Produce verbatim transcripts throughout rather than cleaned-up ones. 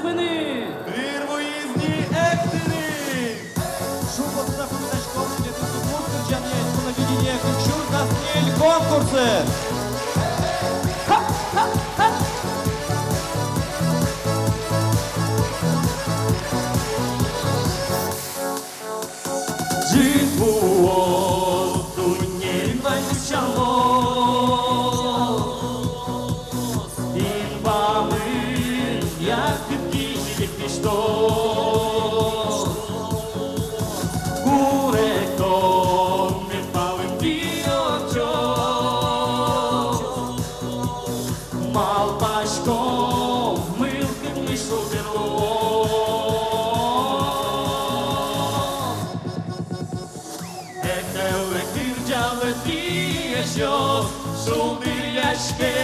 Мыны! Дыр вуиз ни эктыны! Шумпотыса пумитаськом тӥледыз удмурт кырӟанъя «Элькуновидение» кык сюрс дас ньыль конкурсы! Ӝыт вуоз, дуннеын ваньмыз сялоз, инбамын яркыт кизили пиштоз. Куректон мед палэнтӥ ортчоз. Малпаськом, мылкыдмы шулдыр луоз. Эктэлэ, кырӟалэ тӥ, эшъёс, шулдыръяське,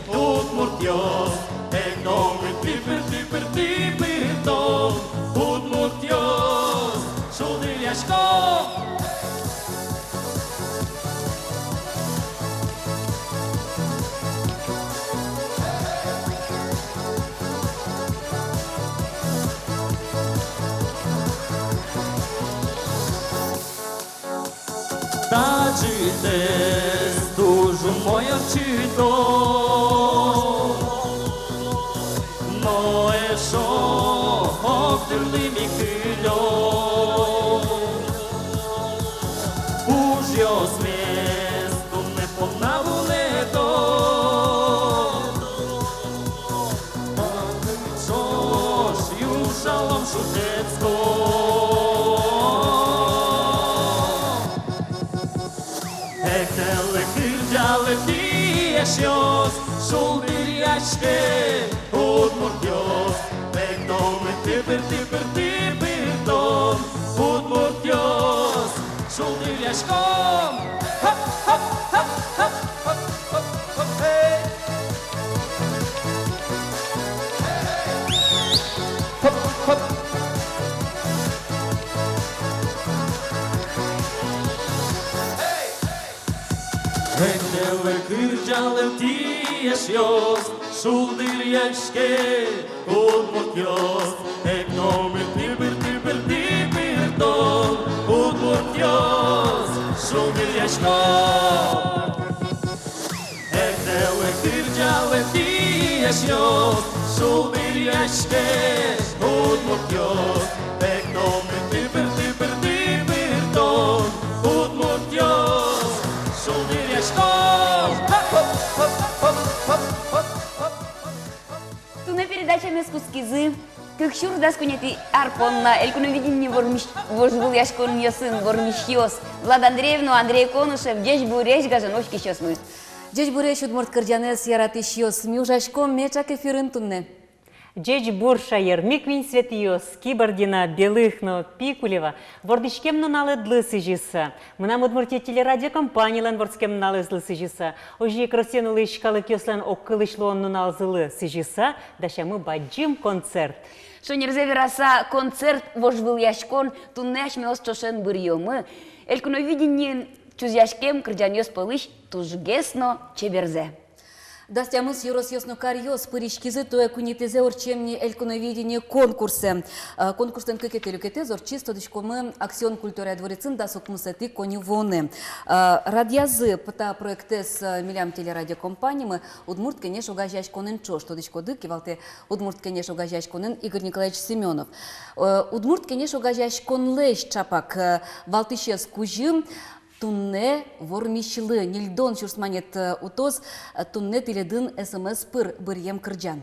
удмуртъёс. Эктомы тыбыр-тыбыр, тыбыртом, удмуртъёс, шулдыръяськом. Та ӝытэз туж умой ортчытом, но эшшо ог дырлы ми кылём. Ужъёсмес туннэ понна вунэтом. Ӵош юмшалом, шутэтском. Эктэлэ, кырӟалэ тӥ, эшъёс, шулдыръяське, удмуртъёс. Эктомы тыбыр-тыбыр, тыбыртом, удмуртъёс, шулдыръяськом. Хоп, хоп, хоп, хоп, хоп, хоп, хоп, эй! Хоп, хоп. Эктэлэ, кырӟалэ тӥ, эшъёс, шулдыръяське, удмуртъёс. Эктомы тыбыр-тыбыр, тыбыртом, удмуртъёс, шулдыръяськом. Эктэлэ, кырӟалэ тӥ, эшъёс, шулдыръяське, удмуртъёс. Эктомы тыбыр-тыбыр, тыбыртом, удмуртъёс, шулдыръяськом. Хоп, хоп, хоп. Туннэ передачамес кутскизы кык сюрс дас куинетӥ ар понна «Элькуновидение» вормись-, вожвылъяськонъёсын вормисьёс Влад Андреев но Андрей Конышев. Ӟечбуресь, гажано учкисьёсмы! Ӟечбуресь, удмурт кырӟанэз яратӥсьёс! Ми ужаськом меӵак эфирын туннэ. Ӟечбур, шаер! Ми куинь Светиос: Кибардина, Белых но Пикулева. Вордӥськем нуналэдлы сӥзьыса, «Мынам Удмуртие» телерадиокомпанилэн вордскем нуналэзлы сӥзьыса, озьы ик Россиын улӥсь калыкъёслэн огкылысь луон нуналзылы сӥзьыса дасямы бадӟым концерт. Шонерзэ вераса, концерт-вожвылъяськон туннэ асьмеос ӵошен быръёмы «Элькуновидениын» чузъяськем кырӟанъёс пӧлысь тужгес но чеберзэ. Дас тямыс ёросъёс но каръёс пыриськизы туэ куинетӥзэ ортчем ни «Элькуновидение» конкурсэ. Э, конкурслэн кыкетӥ люкетэз ортчиз, тодӥськомы, «Аксион» культурая дворецын дас укмысэтӥ коньывуонэ. Э, радъязы та проектэз, э, милям телерадиокомпанимы «Удмурт Кенеш» огазеяськонэн ӵош. Тодӥськоды, кивалтэ «Удмурт Кенеш» огазеяськонын Игорь Николаевич Семёнов. Э, «Удмурт Кенеш» огазеяськонлэсь ӵапак, э, валтӥсез кузьым: туннэ вормисьлы ньыльдон сюрс манет, э, утоз, э, туннэ тӥледын СМС пыр быръем кырӟан.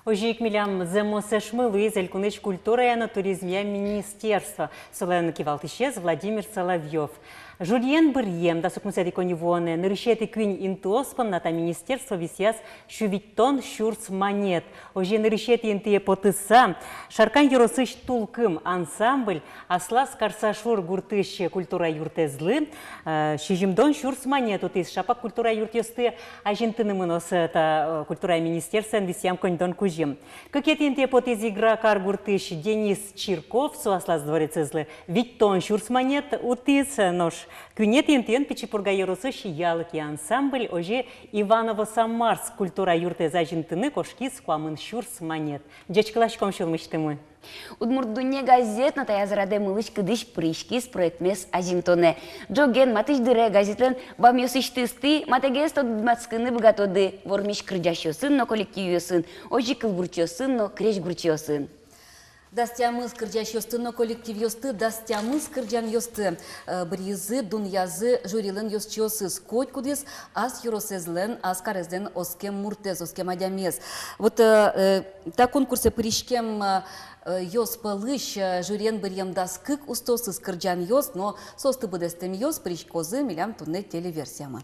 Озьы ик милям зэмос эшмы луиз элькунысь культурая но туризмъя министерство, солэн кивалтӥсез Владимир Соловьёв. Жюриен быръем дас укмысэтӥ коньывуонэ нырысетӥ куинь интыос понна та министерство висъяз сю витьтон сюрс манет. Озьы нырысетӥ интые потыса, Шаркан ёросысь «Тулкым» ансамбль аслаз Карсашур гуртысь культура юртэзлы, э, сизьымдон сюрс манет утӥз. Ӵапак культура юртъёсты азинтыны мыноз та, э, культура министерствоен висъям коньдон кузьым. Кыкетӥ интые потӥз Игра каргуртысь Денис Чирков, со аслаз дворецэзлы витьтон сюрс манет утӥз, нош Куинетӥ интыын Пичи Пурга ёросысь «Ялыки» ансамбль озьы Иваново-Самарск культура юртэз азинтыны кошкиз куамын сюрс манет. Ӟечкыласьком сюлмысьтымы. «Удмурт дунне» газет но таяз радэ мылысь-кыдысь пыриськиз проектмес азинтонэ. Ӝоген, матысь дыре газетлэн бамъёсысьтызтӥ матэгес тодматскыны быгатоды вормись кырӟасьёсын но коллективъёсын, озьы кылбурчиосын но крезьгурчиосын. Дас тямыс кырӟасьёсты но коллективъёсты, дас тямыс кырӟанъёсты, э, быръизы, дунъязы жюрилэн ёзчиосыз, котькудӥз ас ёросэзлэн, ас карезлэн оскем муртэз, оскем адямиез. Вот, э, э, та конкурсэ пыриськем, э, э, ёс пӧлысь, э, жюриен быръем дас кык устоосыз кырӟанъёс но соосты быдэстэмъёс пыриськозы милям туннэ телеверсиямы.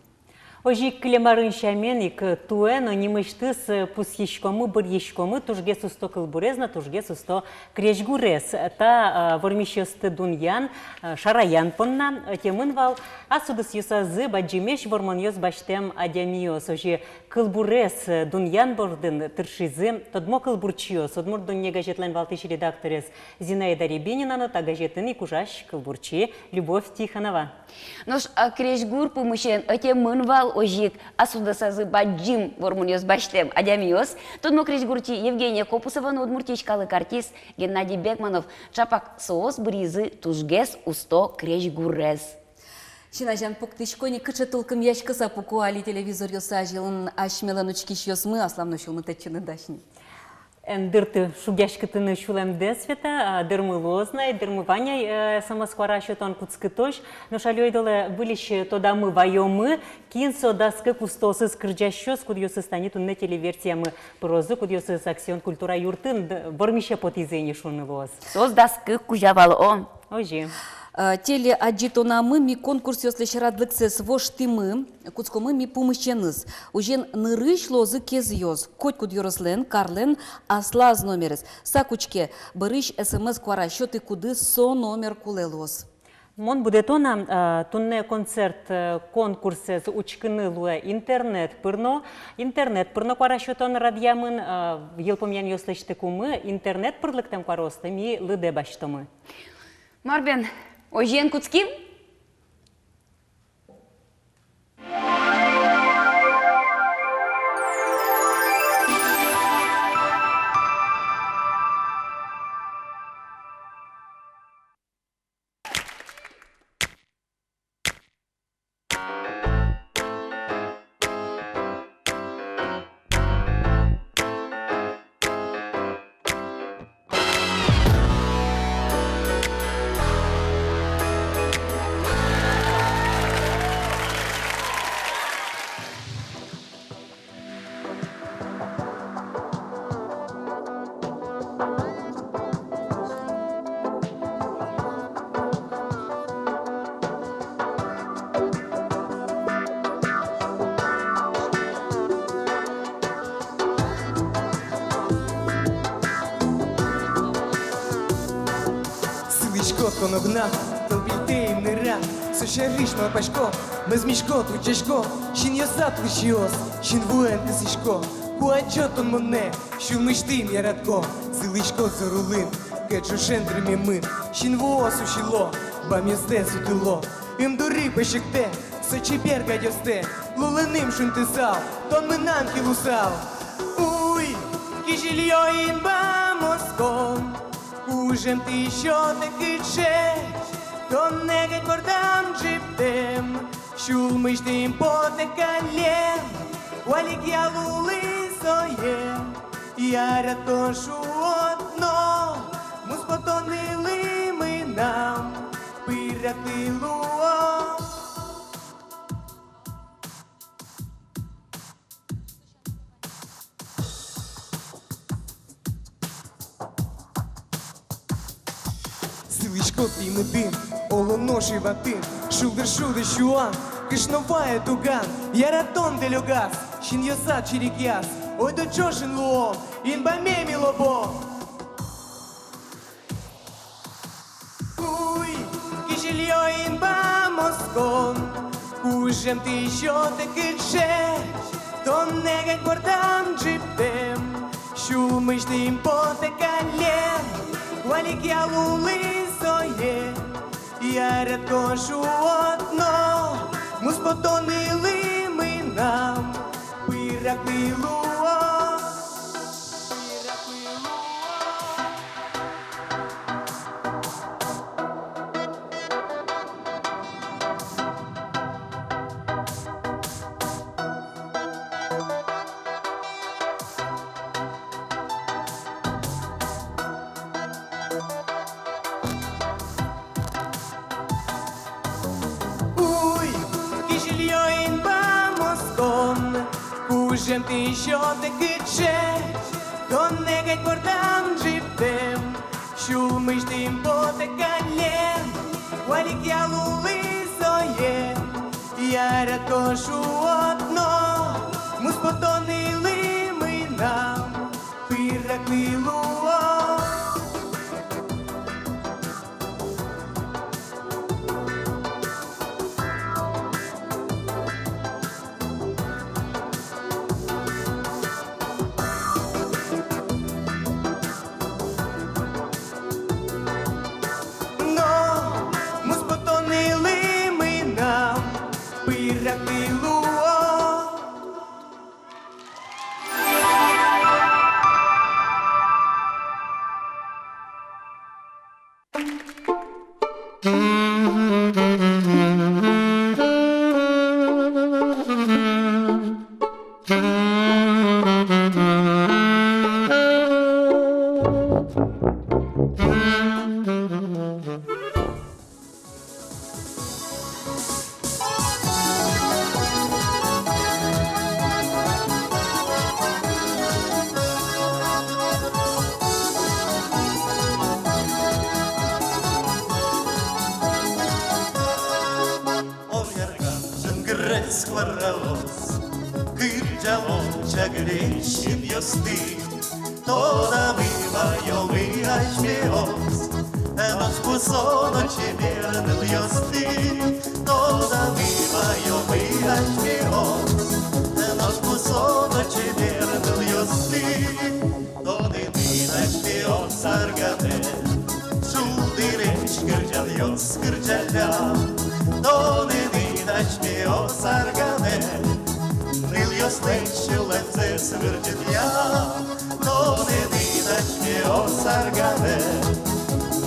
Озьы ик кылем арын сямен ик, туэ но нимысьтыз, э, пусйиськомы, быръиськомы тужгес усто кылбурез но тужгес усто крезьгурез. Та, э, вормисьёсты дунъян, э, шараян понна, э, ӧтемын вал ас удысъёсазы бадӟымесь вормонъёс басьтэм адямиос. Озьы кылбурез, э, дунъян бордын тыршизы тодмо кылбурчиос. «Удмурт дунне» газетлэн валтӥсь редакторез Зинаида Рябинина но та газетын ик ужась кылбурчи Любовь Тихонова. Нош, а, крезьгур пумысен ӧтемын вал озьы ик ас удысазы бадӟым вормонъёс басьтэм адямиос. Тодмо крезьгурчи Евгения Копусова но Удмуртиысь калык артист Геннадий Бекманов. Чапак соос быръизы тужгес усто крезьгурез. Син азян пуктӥсько ни, кыӵе тулкымъяськыса пуко али телевизоръёс азьын асьмелэн учкисьёсмы, аслам но сюлмы тэтчыны дась ни. Эн дырты шугъяськытыны сюлэмдэ, Света, а, дырмы луоз на ай, дырмы вань ай, э, СМС куара сётон кутскытозь. Нош али ойдолэ выльысь тодамы ваёмы, кин со дас кык устоосыз кырӟасьёс, кудъёсыз тани туннэ телеверсиямы пырозы, кудъёсыз «Аксион» культура юртын д-, вормисе потӥзы ини, шуны луоз. Соос дас кык кузя вал, о. Озьы. Э, телеадӟытонамы ми конкурсъёслэсь радлыксэс воштӥмы, кутскомы ми пумысеныз. Озьыен, нырысь луозы кезъёс, котькуд ёрослэн, карлэн аслаз номерез. Сак учке, бӧрысь СМС куара сёты, кудӥз со номер кулэ луоз. Мон будэто на, э, туннэ концерт, э, конкурсэз учкыны луэ интернет пыр но. Интернет пыр но куара сётон радъямын, э, йылпумъянъёс лэсьтыкумы, интернет пыр лыктэм куараосты ми лыдэ басьтомы. Мар бен, озьыен, кутским? Сылӥськод тон огнад, тылпиньтэ ымнырад, со сярысь малпасько, мӧзмисько, утчасько, синъёсад лыдӟиос синвуэн кысӥсько. Куадӟод тон монэ, сюлмысьтым яратко, сылӥськод зор улын, кӧт ӵошен дырмемын. Синвуос усьыло, бамъёстэ сутыло, ымдуры пӧсьыктэ, со чебер гадьёстэ лулыным шунтысал, тон мынам ки луысал. Уй, кизилиё инбам оскон, кужымтэ сётэ кыӵе, тонэ кадь бордам ӝыптэм, сюлмысьтым потэ каллен, куалекъя лулы сое, яратон шуод но, муспотонылы мынам пыраты луоз. Сылӥськод пеймытын, оло нош иватын, шулдыр шудысь юан, кышно вае туган, яратон дэлёгаз, синъёсад чирикъяз, ойдо ӵошен луом, инбамме ми лобом. Уй, кизилиё инбам оскон, кужымтэ сётэ кыӵе, тонэ кадь бордам ӝыптэм, сюлмысьтым потэ каллен, куалекъя лулы сое, Яратӥсько шуод но, муспотонылы мынам пыраклы луоз. Уй, кизилиё инбам оскон, кужымтэ сётэ кыӵе, тонэ кадь бордам ӝыптэм, сюлмысьтым потэ каллен, куалекъя лулы сое. Яратӥсько шуод но, муспотонылы мынам пыраклы луоз. Но муспотонылы мынам пыраклы луоз. О, ярган ӟынгырес куараос, кырӟалом чагыресь синъёсты. Тодамы ваёмы асьмеос, нош пусо но чебер нылъёсты. Тодамы ваёмы асьмеос, нош пусо но чебер нылъёсты. Тодӥд ини асьмеос арганэ, шулдыресь кырӟанъёс кырӟаллям. Тодӥд ини асьмеос арганэ, нылъёслэсь сюлэмзэс вырӟытъям. Тодӥд ини асьмеос арганэ,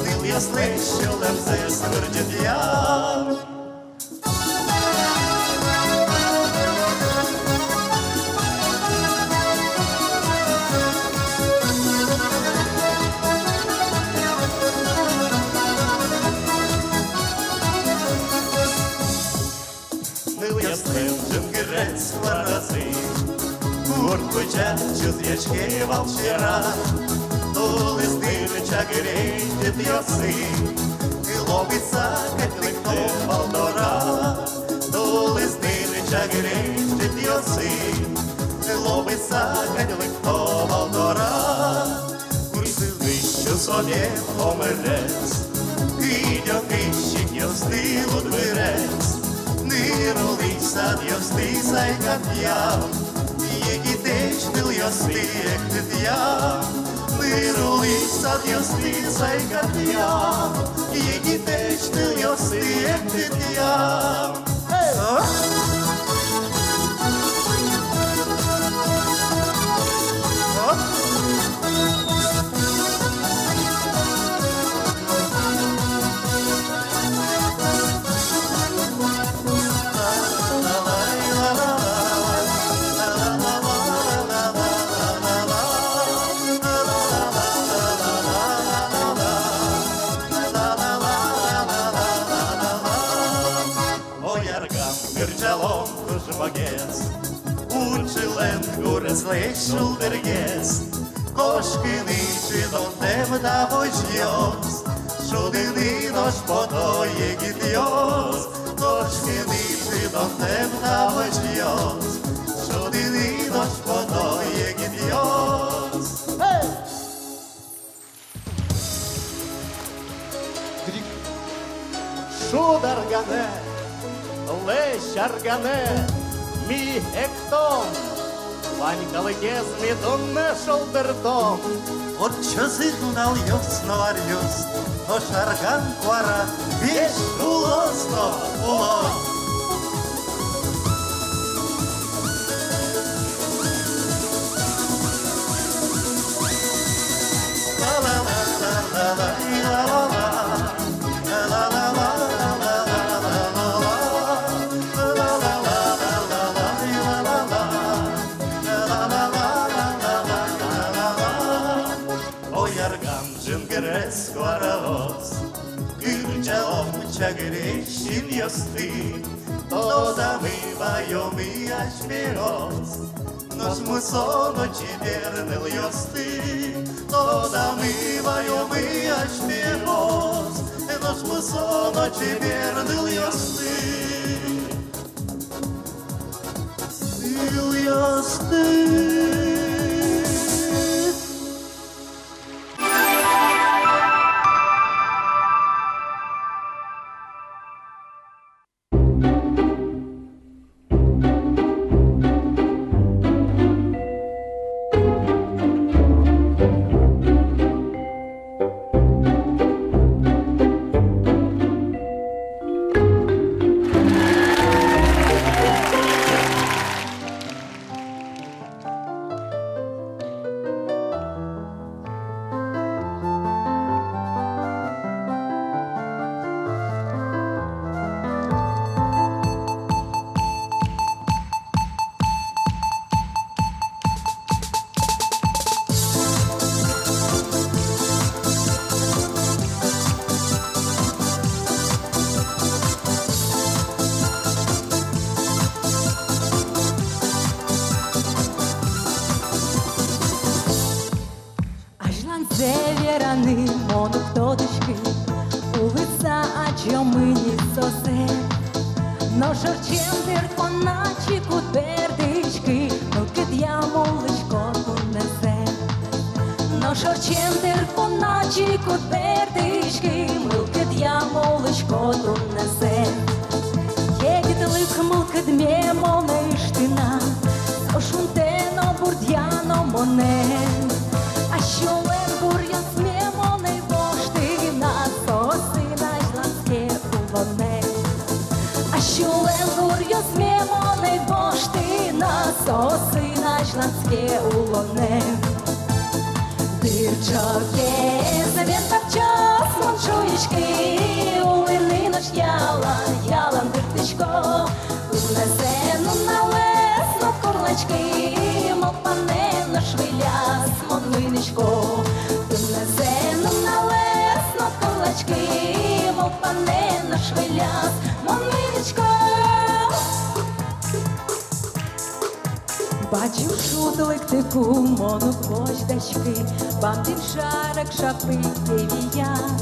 нылъёслэсь сюлэмзэс вырӟытъям. Нылъёслэн ӟынгырес куаразы, гурт кузя чузъяське вал сьӧраз. Тулыс дыр чагыресь ӝытъёсы, лобыса кадь лыкто вал дораз. Тулыс дыр чагыресь ӝытъёсы, лобыса кадь лыкто вал дораз. Курсыны сюсонэн омырез, кыдёкысь синъёсты лудвырез. Ныр улӥсь садъёсты сайкатъям, егитэсь нылъёсты эктытъям. Ныр улӥсь садъёсты сайкатъям, егитэсь нылъёсты эктытъям. О, ярган, кырӟалом туж богес, учылэм гуреслэсь шулдыргес. Кошкыны чидантэм та возьёс, шудыны нош пото егитъёс. Кошкыны чидантэм та возьёс, шудыны нош пото егитъёс. Шуд арганэ, лэзь арганэ, ми эктом. Вань калыкез ми туннэ шулдыртом. Ортчозы нуналъёс но аръёс, нош арган куара весь улоз но улоз. Ой, арган ӝингырес куараос, кырӟалом чагыресь синъёсты, тодамы ваёмы асьмеос, нош мусо но чебер нылъёсты, тодамы ваёмы асьмеос, нош мусо но чебер нылъёсты. Нылъёсты. Азьланзэ вераны мон уг тодӥськы, улыса адӟомы ни сое. Нош ортчем дыр понна чик уд бердӥськы, мылкыдъям улӥсько туннэзэ. Нош ортчем дыр понна чик уд бердӥськы, мылкыдъям улӥсько туннэзэ. Егитлык мылкыдме монэ ыштӥ на, со шунтэ но бурдъя но монэ. А сюлэм гуръёсме монэ воштӥ на, соосын азьланьске улонэ. А сюлэм гуръёсме монэ воштӥ на, соосын азьланьске улонэ. Дыр ӝогез мед ортчоз, мон шуиськи, улыны нош ялан, ялан дыртӥсько. Туннэзэ нуналэз но курласьки, малпанэ нош выльяз мон мынӥсько. Туннэзэ нуналэз но курласьки, малпанэ нош выльяз мон мынӥсько. Бадӟым шуд лыктыку мон уг возьдаськы, бамдӥм шарык шапы кевияз.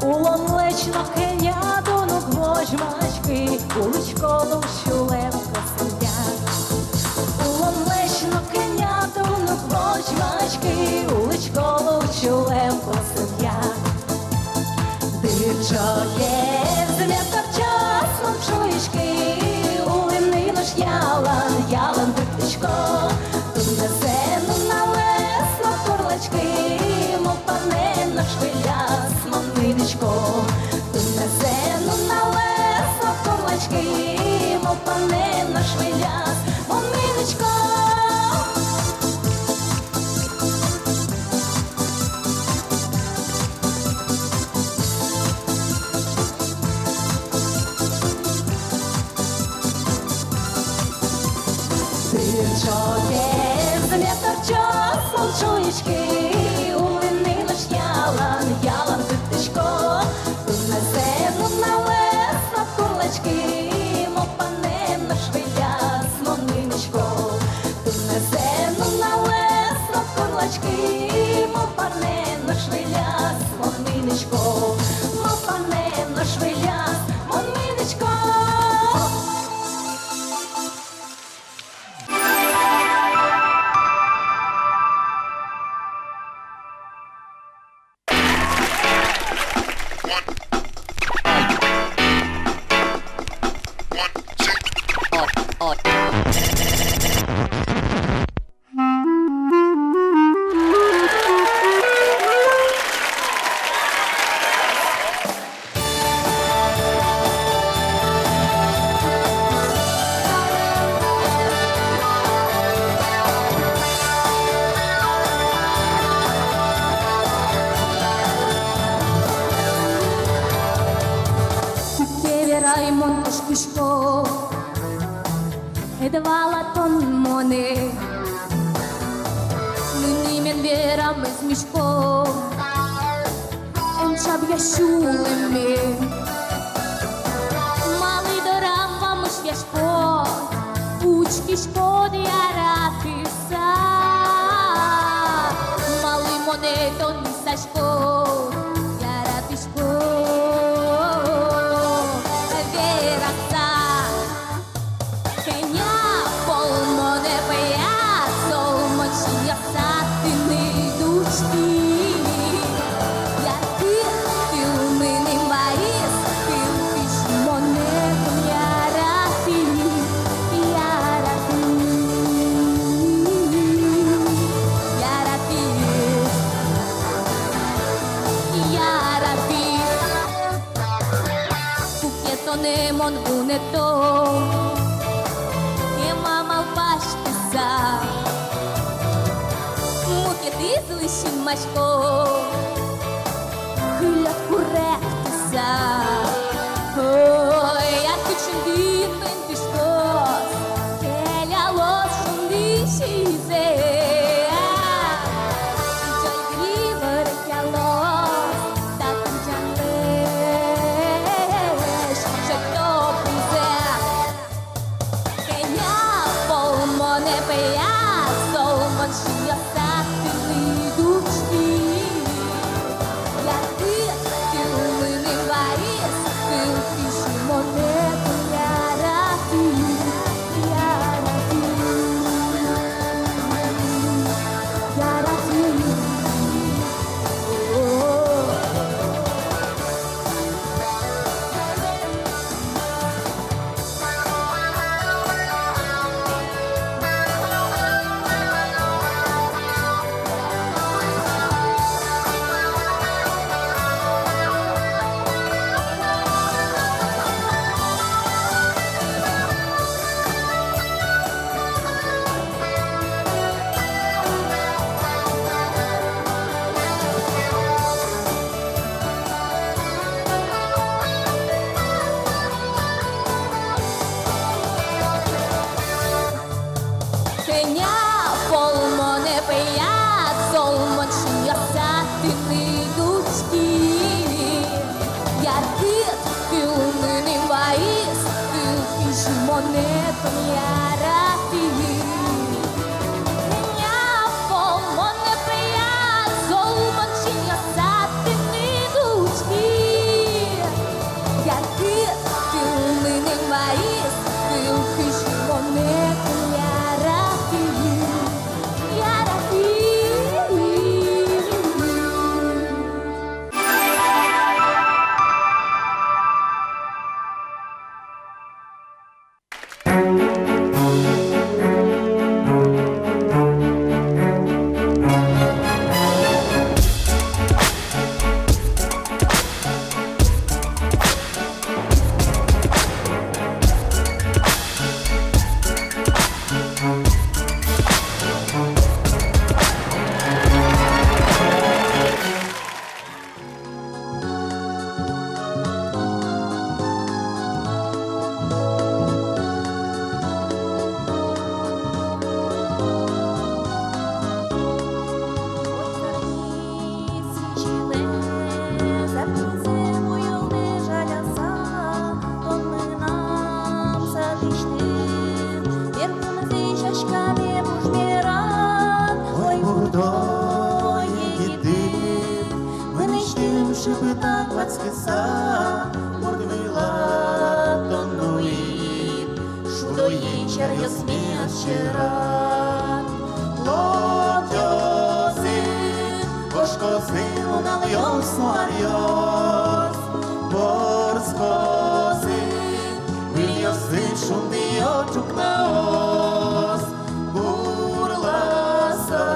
Улонлэсь но кӧня дун уг возьмаськы, улӥсько лул сюлэм косыя. Улонлэсь но кӧня дун уг возьмаськы, улӥсько лул сюлэм косыя. Дыр ӝогез мед ортчоз, мон шуиськи, улыны нош ялан, ялан дыртӥсько. Туннэзэ нуналэз но курласьки, малпанэ нош выльяз мон мынӥсько. Туннэзэ нуналэз но курласьки, малпанэ нош выльяз мон мынӥсько. Дыр ӝогез мед ортчоз, мон шуиськи, улыны нош ялан, ялан дыртӥсько. Туннэзэ нуналэз но курласьки, малпанэ нош выльяз мон мынӥсько. Туннэзэ нуналэз но курласьки, малпанэ нош выльяз мон мынӥсько. Малпанэ нош выльяз мон мынӥсько. Ай, мон кошкисько, ӧд вала тон монэ. Мынэмен верамез мисько, эн чабъя сюлэме. Малы дорам вамышъяськод, учкиськод яратыса? Малы монэ тон висаськод, яратӥськод вераса? Кӧня пол монэ пӧяд, зол мон синъёсад тыныд учки. Яркыт тыл мыным вайиз, тыл кызьы монэ тон яратӥд, яратӥд, яратӥд, яратӥд. Куке тонэ мон вунэто, кема малпаськыса, мукетызлы синмасько, кылёд куректыса. Ой, яркыт шундын пынтӥськоз, келялоз шунды сизэ. Ӟольгыри ворекъялоз та кырӟанлэсь ӵектопынзэ. Кӧня пол монэ пӧяд, зол мон синъёсад тыныд учки. Яркыт тыл мыным вайиз, тыл кызьы монэ тон яратӥд, яратӥд, яратӥд. О-о-о. Кӧня пол монэ пӧяд, зол мон синъёсад тыныд учки. Яркыт тыл мыным вайиз, тыл кызьы монэ тон яратӥд. Кӧня пол монэ пӧяд, зол мон синъёсад тыныд учки. Яркыт тыл мыным вайиз, тыл кызьы монэ тон яратӥд, яратӥд. Ой, бурдо егитым, мынэсьтым шыпытак ватскыса, мурт вылад тон нуид, шудо ӟеч аръёсме ас сьӧрад. Лобӟозы, кошкозы нуналъёс но аръёс, вордскозы выльёсыд шундыё ӵукнаос, урласа,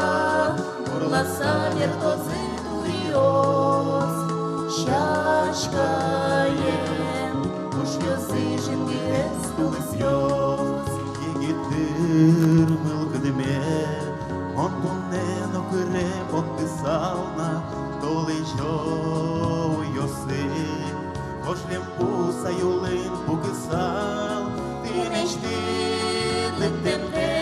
урласа бертозы туриос. Сяськаен пушъёзы жингырес тулысъёс. Егит дыр мылкыдме, мон туннэ но кыре поттысал на, толэзё уйёсы. Вож лемпуса юлын пукысал, тынэсьтыд лыктэмтэ,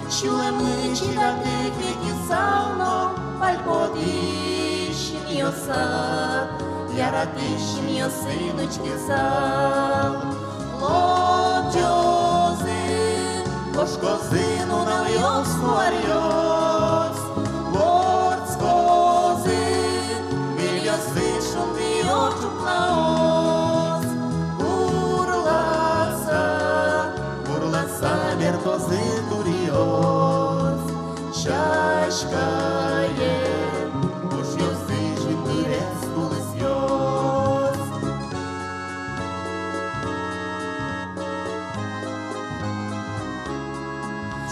сюлэмысь чидатэк ветлысал но, пальпотӥсь синъёсад, яратӥсь синъёсын учкысал. Лобӟозы, кошкозы нуналъёс но аръёс, вордскозы выльёсыд шундыё ӵукнаос. Урласа, урласа бертозы туриос, сяськае, ушъёсыд жингырес тулысъёс.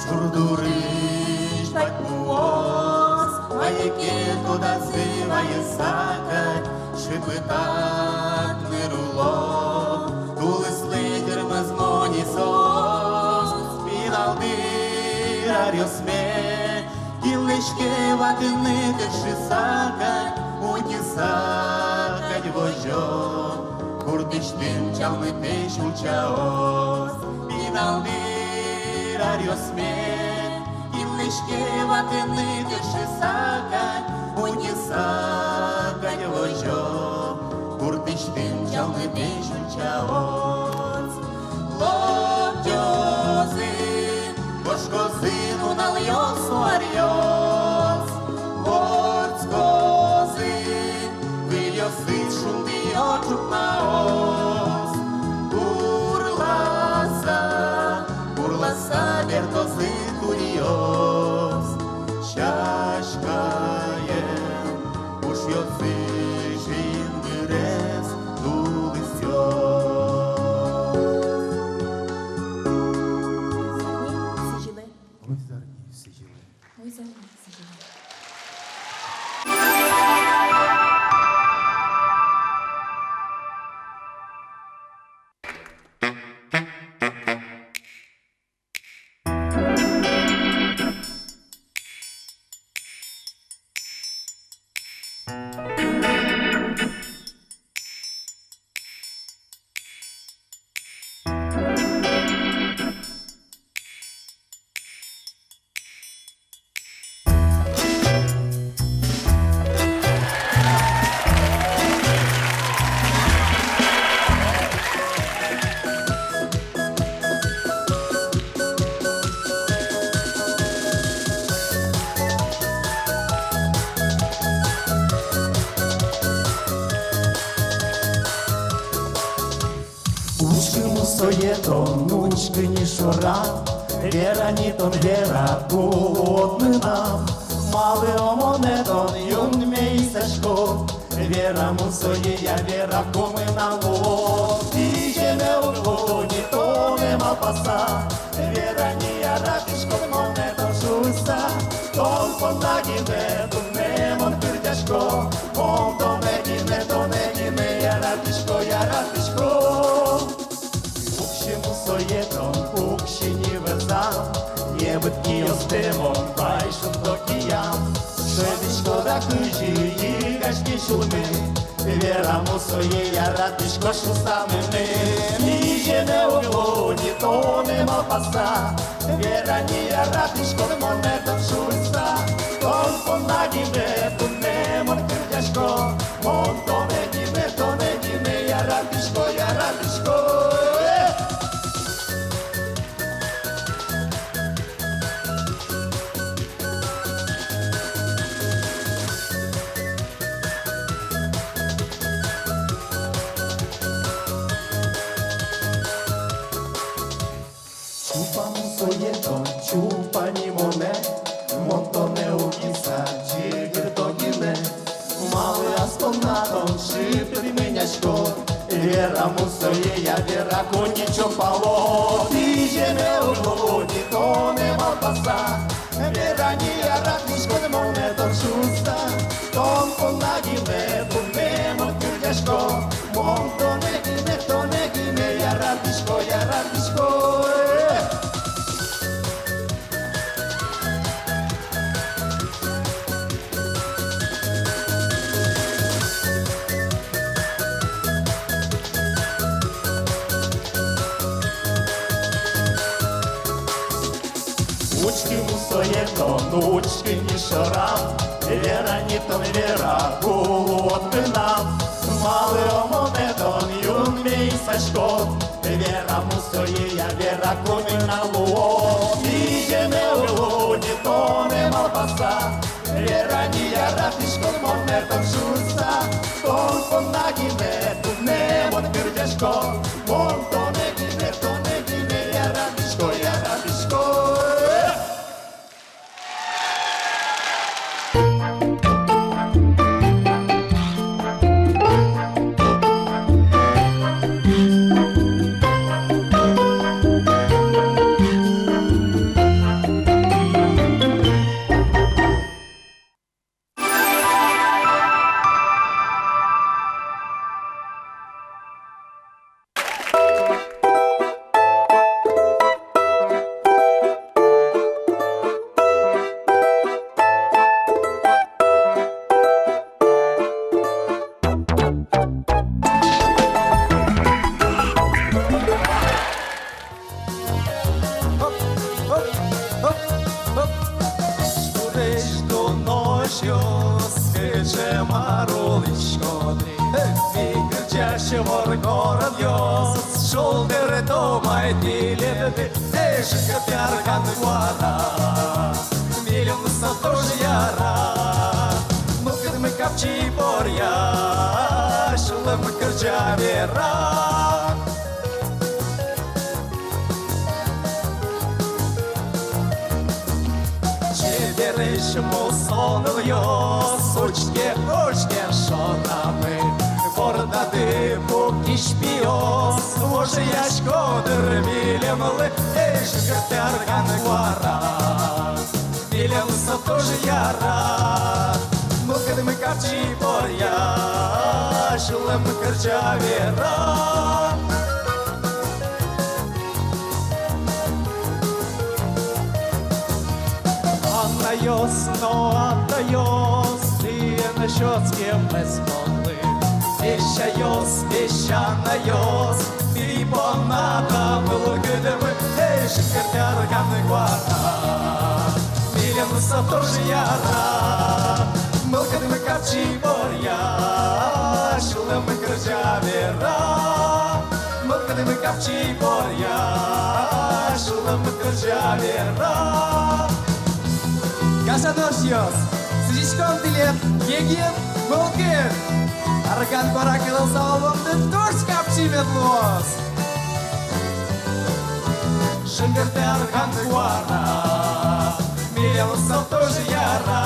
Шур дурысь патьпуос, ваеке тодазы вайыса кадь, шыпытатны руло тулыслы тырмоз монэ соос. Пинал дыр аръёсме, кинлэсь ке ватыны тыршыса кадь, утьыса кадь возё, гуртысьтым чалмытэсь ульчаос. Пинал дыр аръёсме, кинлэсь ке ватыны тыршыса кадь, утьыса кадь возё, гуртысьтым чалмытэсь ульчаос. Лобӟозы, кошкозы нуналъёс но аръёс, вордскозы выльёсыд шундыё ӵукнаос. Урласа, урласа бертозы туриос, сяськае, ушъёсыд жингырес тулысъёс. Ой, зарни сӥзьылэ. Ой, зарни сӥзьылэ. Учкы, мусое, тон учкы ни шорам, вера ни тон, вера, кулод мынам. Малы о монэ тон юнме исаськод? Вера, мусое, я, вера, ку мынам луод. Изьеме уг луы ни тонэ малпаса, вера ни, яратӥськод монэ тон шуыса. Тон понна гинэ туннэ мон кырӟасько, мон тонэ гинэ, тонэ гинэ яратӥсько, яратӥсько. Пукси, мусое, тон пукси ни вӧзам, небыт киостэ мон вай шунто киям. Шӧдӥськод-а, кызьы йыгаське сюлмы, вера, мусое, яратӥськод шуса мыным. Изьеме уг луы ни тонэ малпаса, вера ни, яратӥськод монэ тон шуыса. Тон понна гинэ туннэ мон кырӟасько, мон тонэ гинэ, тонэ гинэ яратӥсько, яратӥсько. Э! Чупа, мусое, тон, чупа ни монэ, мон тонэ уг иса ӟыгырто гинэ. Малы ас понна тон шыпыт мыняськод? Вера, мусое, я, вера, куинь чупало. Изьеме уг луы ни тонэ малпаса, вера ни, яратӥськод монэ тон шуса. Тон понна гинэ туннэ мон кырӟасько, мон тонэ гинэ, тонэ гинэ яратӥсько, яратӥсько. Тон учкы ни шорам, Вера ни тон, Вера, кулэ ик тынам. Малы омонэ тон юнме ик саськод? Вера, мусое я, Вера, куным на луод? Визьме уло ни тонэ малпаса, Вера, ни яратӥськод монэ тон шуыса. Тон понна гинэ туннэ мон кырӟасько, мон тонэ гинэ, тонэ гинэ яратӥсько, яратӥсько. Гурезь дунозёс, кыӵе мар улӥськоды, эй, кырӟась воргоронъёс, шулдырто май тӥледды, эй, жыгыртэ арганэ куара, милемлы со туж яра. Мылкыдмы капчи, поръя, сюлэммы кырӟа, Вера. Чебересь мусо нылъёс, учке, учке шорамы, бордады пукись пиос, вожъясько дыр милемлы, эй, жыгыртэ арганэ куара, милемлы со туж яра. Мылкыдмы капчи, поръя, сюлэммы кырӟа, Вера. Анайёс но атайёс, тӥ эн сётскемез понназы, песяйёс, песянайёс, тӥ понна та мылкыдмы, эй, жыгыртэ арганэ куара, милемлы со туж яра. Мылкыдмы капчи, поръя, сюлэммы кырӟа, Вера. Мылкыдмы капчи, поръя, сюлэммы кырӟа, Вера. Гажано эшъёс, сӥзиськом тӥледлы егит мылкыд. Арган куара кылылса улонды туж капчи мед луоз. Жыгыртэ арганэ куара, милемлы со туж яра.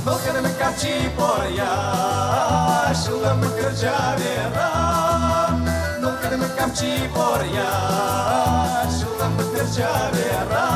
Мылкыдмы капчи, поръя, сюлэммы кырӟа, Вера. Мылкыдмы капчи, поръя, сюлэммы кырӟа, Вера.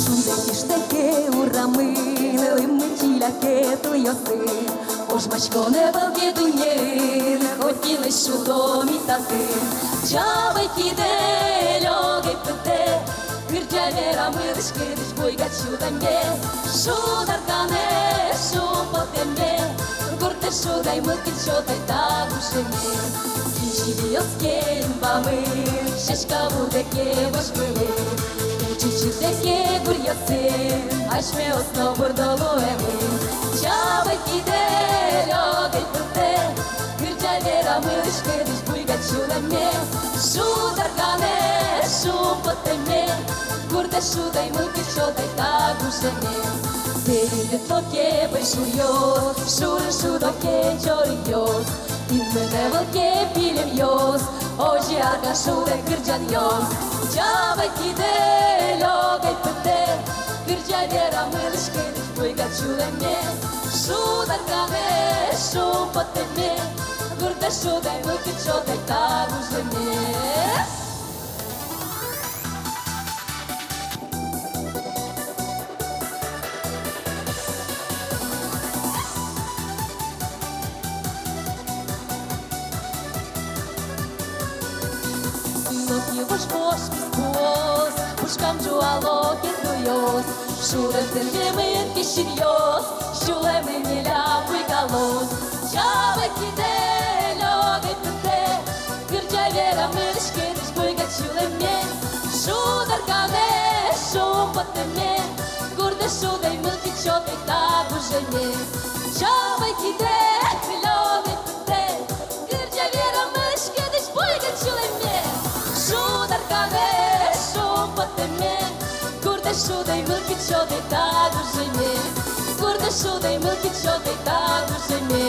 Шунды киштэ ке урамын, лымы чиля ке тылъёсы, ожмаськон ӧвӧл ке дуннеын, котькинлэсь шудо ми татын. Чабай кидэ, лёгай пыдэ, кырӟа, Вера, мылысь-кыдысь буйгад сюлэмме. Шуд арганэ, шумпотэме, гуртэ шудай, мылкыд сётай та гужеме. Кин сиёз ке инбамын, сяська вуэ ке вож вылын, учыр чыртэ ке гуръёсын, асьмеос но бурдо луомы. Чабай кидэ, лёгай пыдэ, кырӟа, Вера, мылысь-кыдысь буйгад сюлэмме. Шуд арганэ, шумпотэме, гуртэ шудай, мылкыд сётай та гужеме. Пейдыт луо ке пӧйшуръёс, шурын шудо ке чорыгъёс, Инмыне вылке пилемъёс, озьы арка шудэ кырӟанъёс. Чабай кидэ, лёгай пыдэ, кырӟа, вера мылысь-кыдысь буйгад сюлэмме. Шуд арканэ, шумпоттэме, гурдэз шудэ, мылкыд сётэ та гужеме. Сыло ки вож-вож писпуос, пушкам ӝуало ке туйёс, шудэ тырмемын ке синъёс, сюлэмын ньыль буйгалоз. Чабай кидэ, лёгай пыдэ, кырӟа, вера мылысь-кыдысь буйгад сюлэмме. Шуд арканэ, шумпоттэме, гурдэз шудэ, мылкыд сётэ та гужеме. Чабай кидэ, лёгай пыдэ, кырӟа, вера мылысь-кыдысь буйгад сюлэмме. Шуд арканэ, шумпоттэме, гурдэз шудэ, мылкыд сётэ та гужеме. Гурдэз шудэ, мылкыд сётэ та гужеме.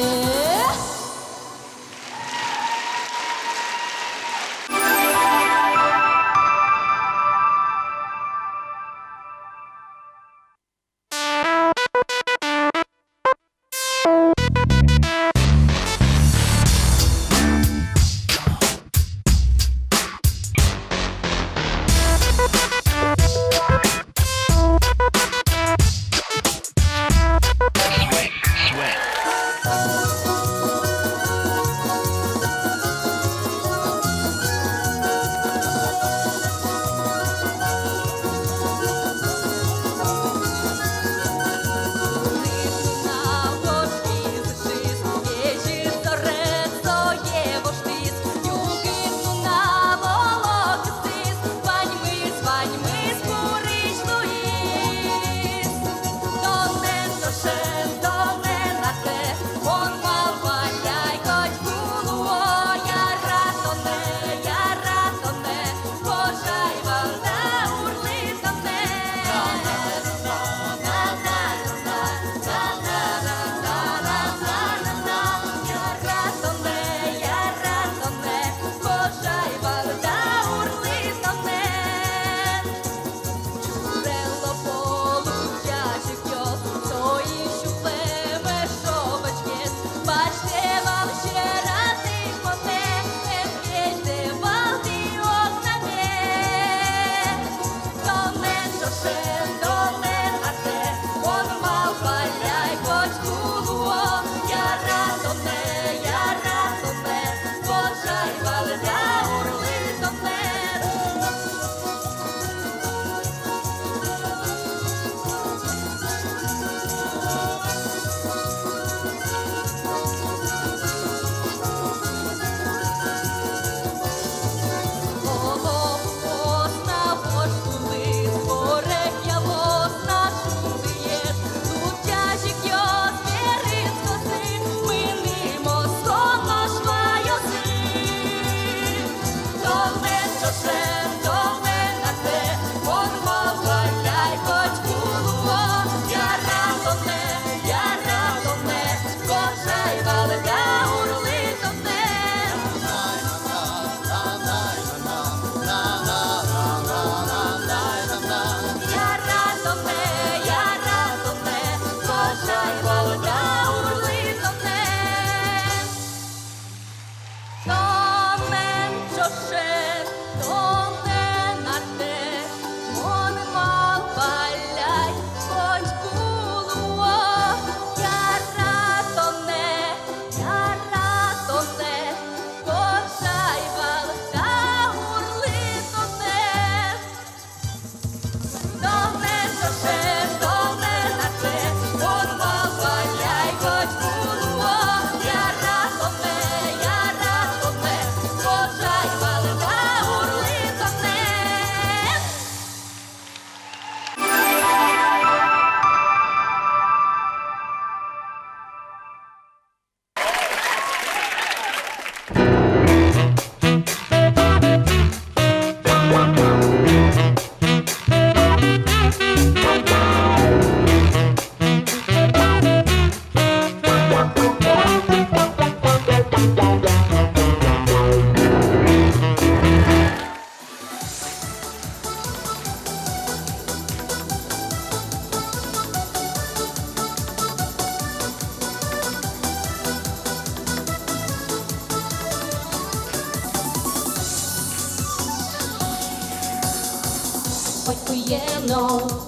Котькуе но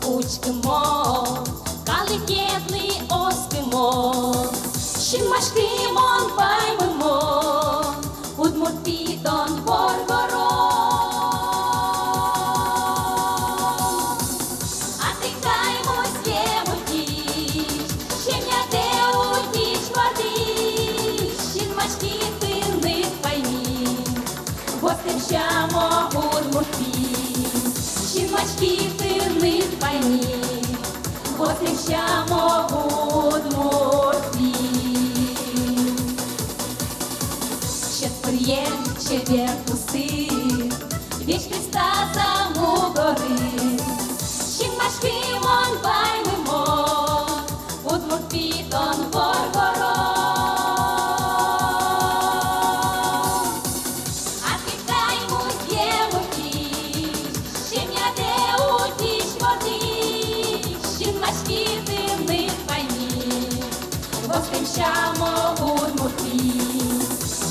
учкымон, калыкедлы оскымон, синмаськымон, паймымон, удмурт пи тон воргорон. Атыкай музъем утись, семьядэ утись, вордӥсь, синмаськи тыныд, пайми. Востэм сямо, удмурт пи, синмаськи тыныд, пайми. Востэм сямо, удмурт пи. Сьӧд пыръем чебер пусыд, весь кыстаса мугорыд. Синмаськымон, паймымон, удмурт пи тон воргорон. Атыкай музъем утись, семьядэ утись, вордӥсь, синмаськи тыныд, пайми. Востэм сямо, удмурт пи,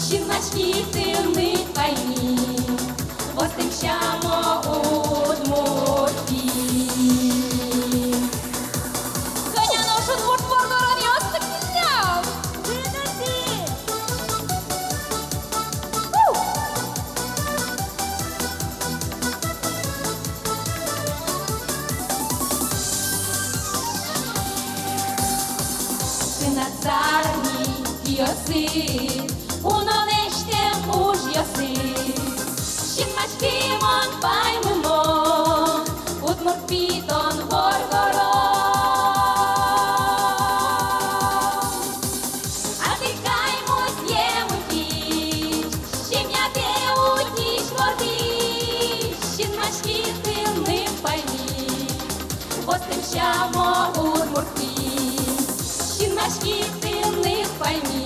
синмаськи тыныд, пайми. Востэм сямо, удмурт пи. Кӧня нош удмурт воргоронъёс тӥляд? Выдыты! У! Тынад зарни киосыд, унонэсьтэм ужъёсыд. Синмаськымон, паймымон, удмурт пи тон воргорон. Атыкай музъем утись, семьядэ утись, вордӥсь, синмаськи тыныд, пайми. Востэм сямо, удмурт пи, синмаськи тыныд, пайми.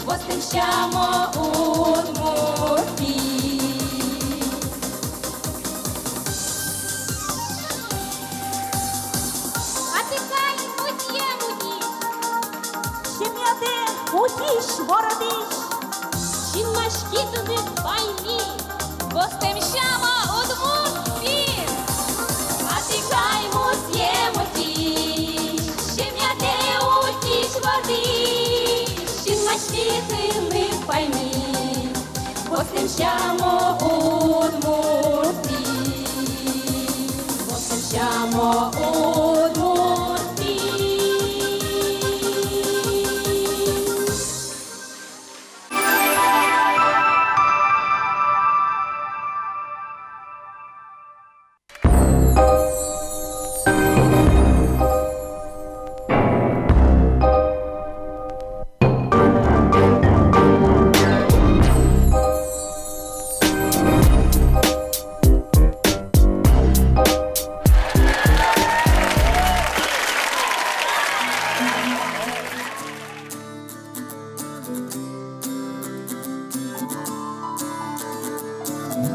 Востэм сямо, удмурт пи. Атыкай музъем утись, семьядэ утись, вордӥсь, синмаськи тыныд, пайми. Востэм сямо, удмурт пи. Атыкай музъем утись, семьядэ утись, вордӥсь, синмаськи тыныд, пайми. Востэм сямо, удмурт пи. Востэм сямо, удмурт пи.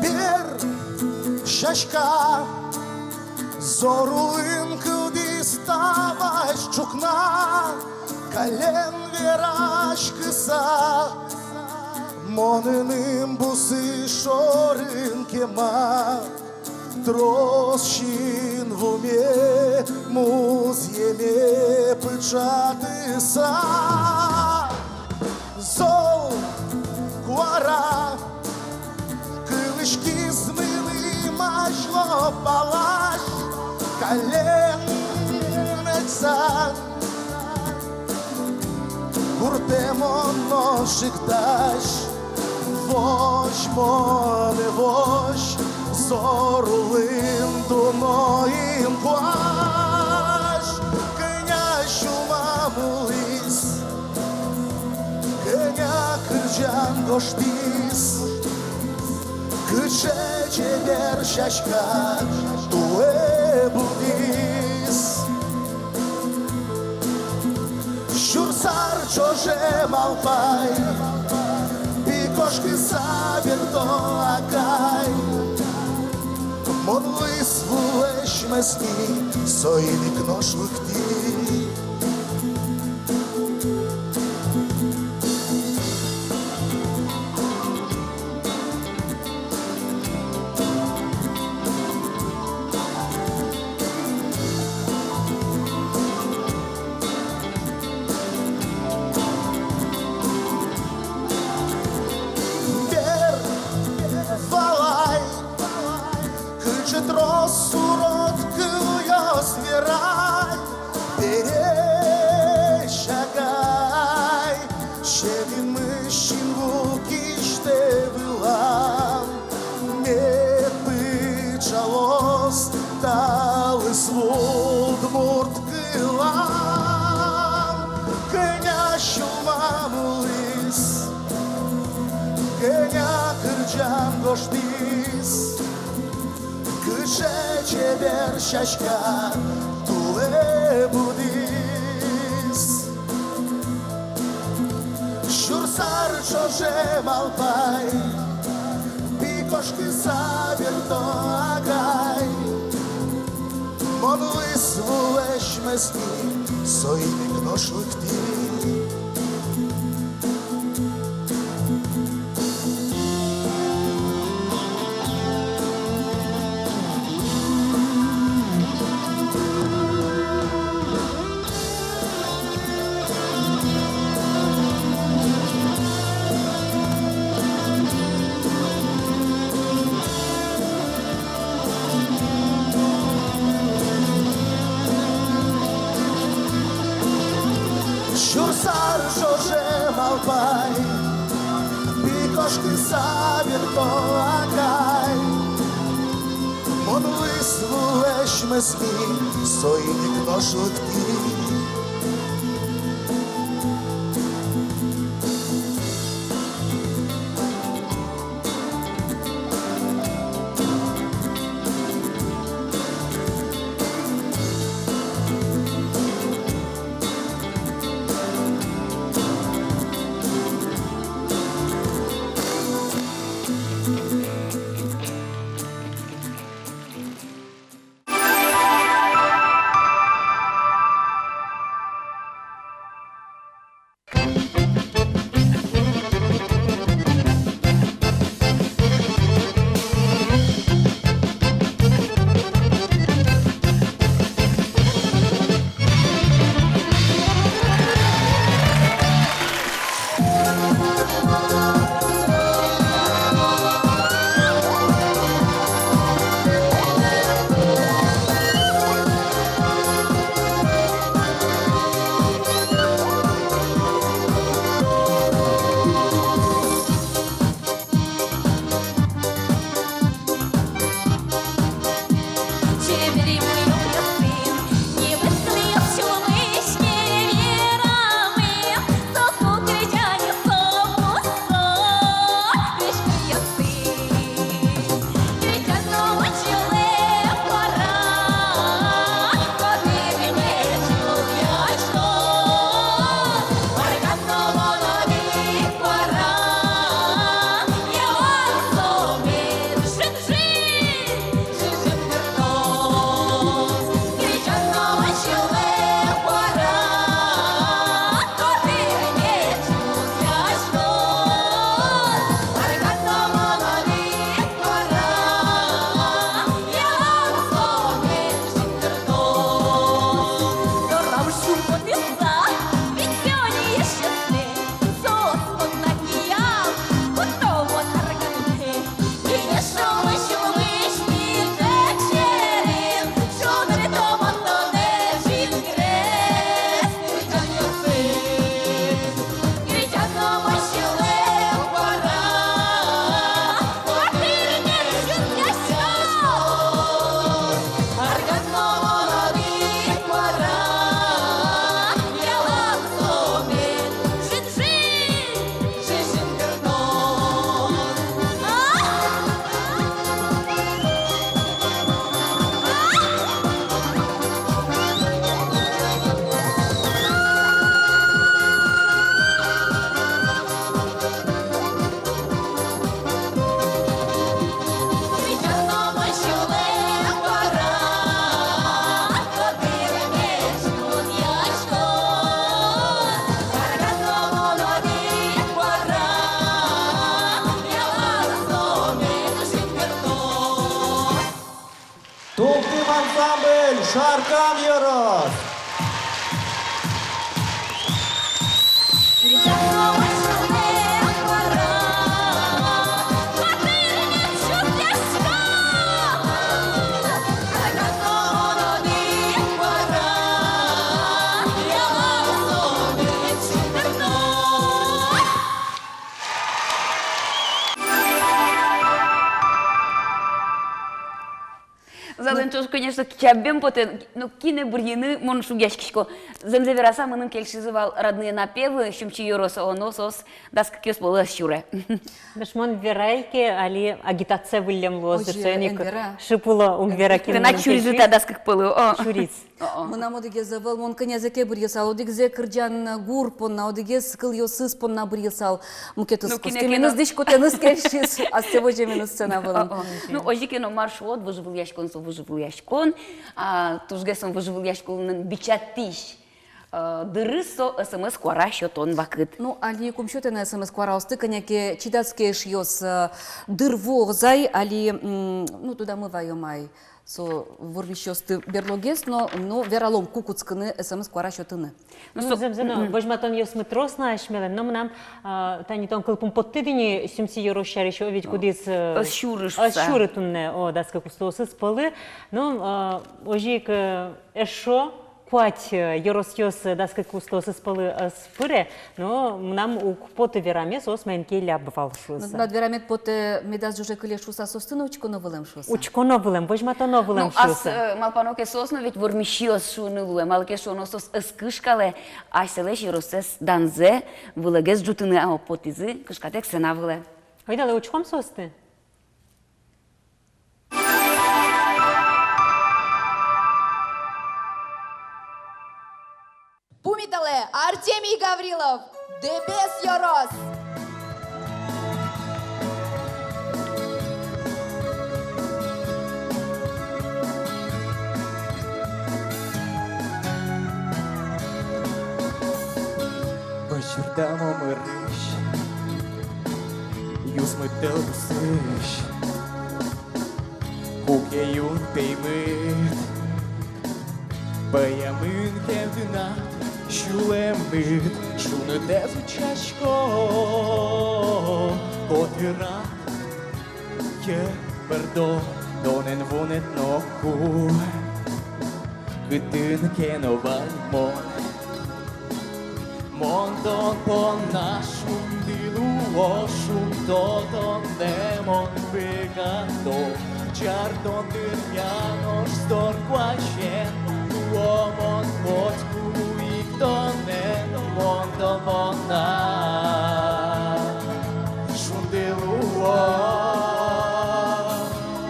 Бер сяська зор улын кылдӥз та вазь ӵукна, каллен вераськыса, монэным бусы шорын кема. Трос синвуме музъеме пыӵатыса, зол куара кылӥськиз мыным азьло палась, каллен ӧтьыса. Гуртэ мон нош ик дась, возь монэ, возь, зор улын дуно инкуазь. Кӧня сюлмам улӥз, кӧня кырӟан гожтӥз, кыӵе чебер сяська туэ будӥз. Сюрс ар ӵоже малпай, пи кошкыса бертоно, акай. Мон луиз вулэсь мӧзми, соин ик нош лыктӥ. Удмурт кылам кӧня сюлмам улӥз, кӧня кырӟан гожтӥз, кыӵе чебер сяська тулэ будӥз. Сюрс ар ӵоже малпай, пи кошкыса бертоно-а, агай? Мон луиз вуэсь мӧзми, соин ик нош лыктӥ. Сюрс ар ӵоже малпай, пи кошкыса бертоно-а, агай? Мон луиз вуэсь мӧзми, соин ик нош лыктӥ. «Тултым» ансамбль, Шаркан ёрос. Залын туж куинь Конечно, чабем потэ, но кинэ бырйыны, мон шугъяськисько. Зэмзэ вераса, мыным кельшизы вал «Родные напевы», Сюмси ёрос, но соос дас кыкъёс пӧлы ӧз сюре. Нош мон верай ке, али агитация выллем луоз. Озьы, дыр, соин ик эн вера. Шып уло, ум вера, кин. Тынад сюризы та дас кык пӧлы, о. Сюриз. О-о. Мынам одӥгез ӧвӧл, мон кӧнязэ ке бырйысал, одӥгзэ кырӟан гур понна, одӥгез кылъёсыз понна бырйысал, мукетыз. Ну, костюменыз, кинэ ке но дӥськутэныз кельшиз, астэ воземеныз сцена вылын. О-о. Ну, озьы ке но, мар шуод, выжывылъяськон со выжывылъяськон, а тужгес но выжывылъяськонлэн бичатӥсь, э, дырыз со СМС куара сётон вакыт. Ну, али ик ум сётэ на СМС куараосты, кӧня ке чидатске эшъёс, э, дыр вуоз ай, али, м, ну, тодамы ваём ай со вормисьёсты берлогес но, ну, вералом, ку кутскыны СМС куара сётыны. Ну, ну, со зэмзэ но, мгм, возьматонъёсмы трос на асьмелэн, но мынам, а, тани тон кылпум поттӥд ини Сюмси ёрос сярысь, о, ведь, ну, кудӥз, э, ӧз сюры шуса. Ӧз сюры туннэ, о, дас кык устоослэсь пӧлы. Ну, а, озьы ик, э, эшшо куать, э, ёросъёс, э, дас кык устоослэсь пӧлы ӧз пыре, но мынам уг поты вераме, соос маин ке ляб вал шуса. Ну, тынад верамед потэ, медаз ӝоже кыле шуса, соосты но учконо вылэм шуса. Учконо вылэм, возьматоно вылэм шуса. Ну, ас, э, малпано ке, соос но ведь вормисьёс шуыны луэ, малы ке шуоно, соос ӧз кышкалэ асьсэлэсь ёрослэсь данзэ вылэгес ӝутыны, а потӥзы кышкатэк сцена вылэ. Ойдолэ учком соосты. Пумиталэ, Артемий Гаврилов, Дэбес ёрос. Возьырдам омырысь, юсмыт тӧл бусысь, куке юн пеймыт, пӧямын ке тынад сюлэмыд, шунытэз утчасько котырад. Кӧ бӧрдо тонэн вунэт ноку, кытын ке но вал мон, мон тон понна шунды луо, шунто тонэ мон быгато. Ӟардон дыръя нош зор куазен луо мон котьку ик тонэн, мон тон понна шунды луо,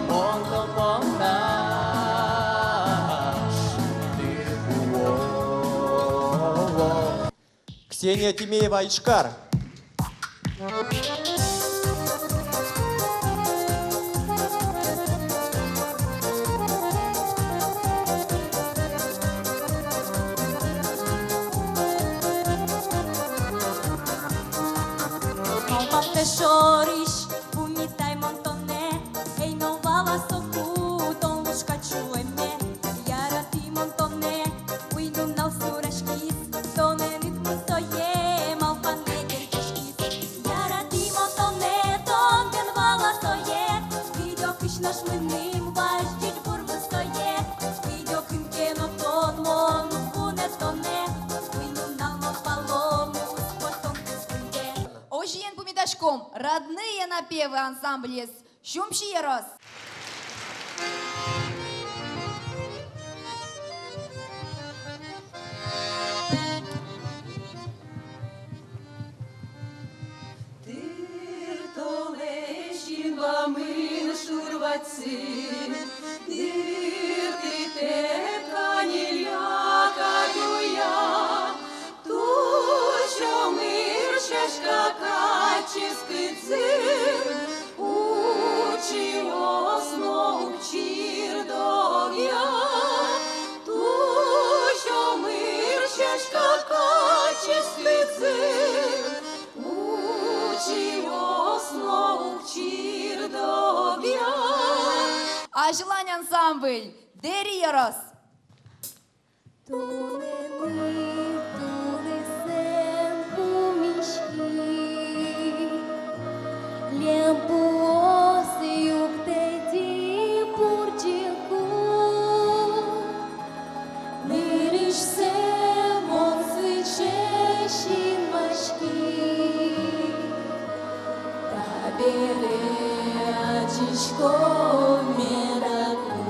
мон тон понна шунды луо. Ксения Тимеева, Ижкар. Малпамтэ шорысь пумитай мон тонэ, ӧй но вала соку тон лушкад сюлэме. Яратӥ мон тонэ, уй-нунал сураськиз, тонэн ит мын сое, малпанэ герӟаськиз. Яратӥ мон тонэ, тон бен вала сое, кыдёкысь нош мыным вазь ӟечбурмы сое, кыдёкын ке но тон мон уг вунэты тонэ, уй-нунал малпалом уз потон куспын ке. Озьыен, пумитаськом, «Родные напевы» ансамблез, Сюмси ёрос. Тыр толэзь инбамын шур вадьсын дыртытэ каньылля кадь уя. Тусь омыр сяська кадь ческытын, учыос но уг чирдогъя. Тусь омыр сяська кадь ческытын, учыос но уг чирдогъя. «Азьлань» ансамбль, Дэри ёрос. Туннэ тунысен пумиськи, льӧмпуос югдытӥ пурӟыку. Нырысьсэ мон сыӵе синмаськи, табере адӟисько меда ку.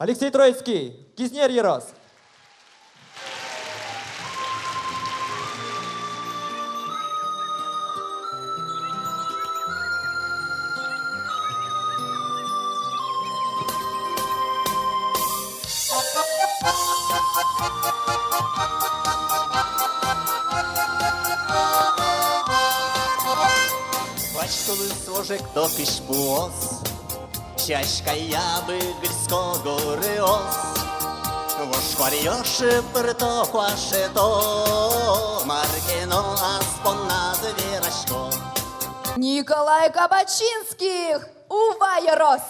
Алексей Троицкий, Кизнер ёрос. Вазь тулыс вожекто кызьпуос, сяськаяба гырьско горыос. Вож куаръёс шыпырто, куашето, мар ке но ас понназы верасько. Николай Кабачинских, Ува ёрос.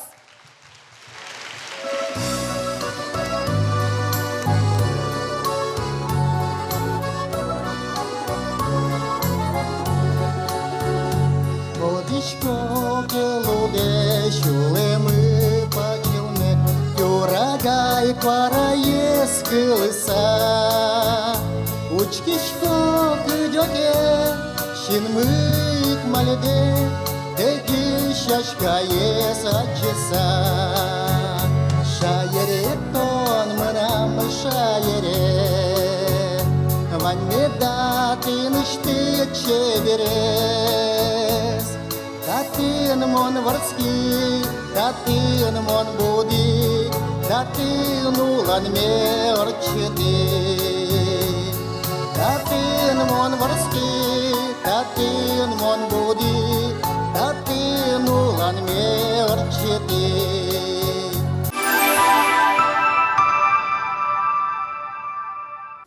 Одӥг куке лудэ сюлэмы пакылме, тюрагай куараез кылыса. Учкисько кыдёке, синмы ик мальдэ, тэтысь сяськаез адӟыса. Шаере тон мынам, шаере, вань меда тынэсьтыд чеберез. Татын мон вордски, татын мон буди, татын улонме ортчыти. Татын мон вордски, татын мон буди, татын улонме ортчыти.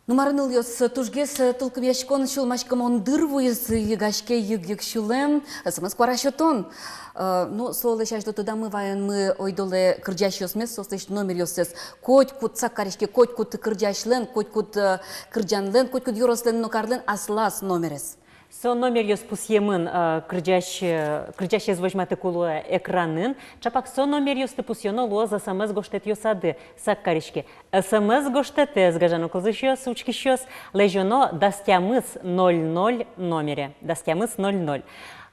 Ну, мар, нылъёс, тужгес, э, тулкымъяськон, сюлмаськымон дыр вуиз, йыгаське йыг-йыг сюлэм, СМС куара сётон. Э, ну, солэсь азьло тодамы ваёнмы ойдолэ кырӟасьёсмес, соослэсь номеръёссэс. Котькуд, сак кариське, котькуд кырӟасьлэн, котькуд, э, кырӟанлэн, котькуд ёрослэн но карлэн аслаз номерез. Со номеръёс пусъемын, э, кырӟась-, э, кырӟасез возьматыку луэ экранын. Ӵапак со номеръёсты пусъёно луоз СМС гожтэтъёсады, сак кариське. СМС гожтэтэз, гажано кылзӥсьёс, учкисьёс, лэзёно дас тямыс ноль ноль номере. Дас тямыс ноль ноль.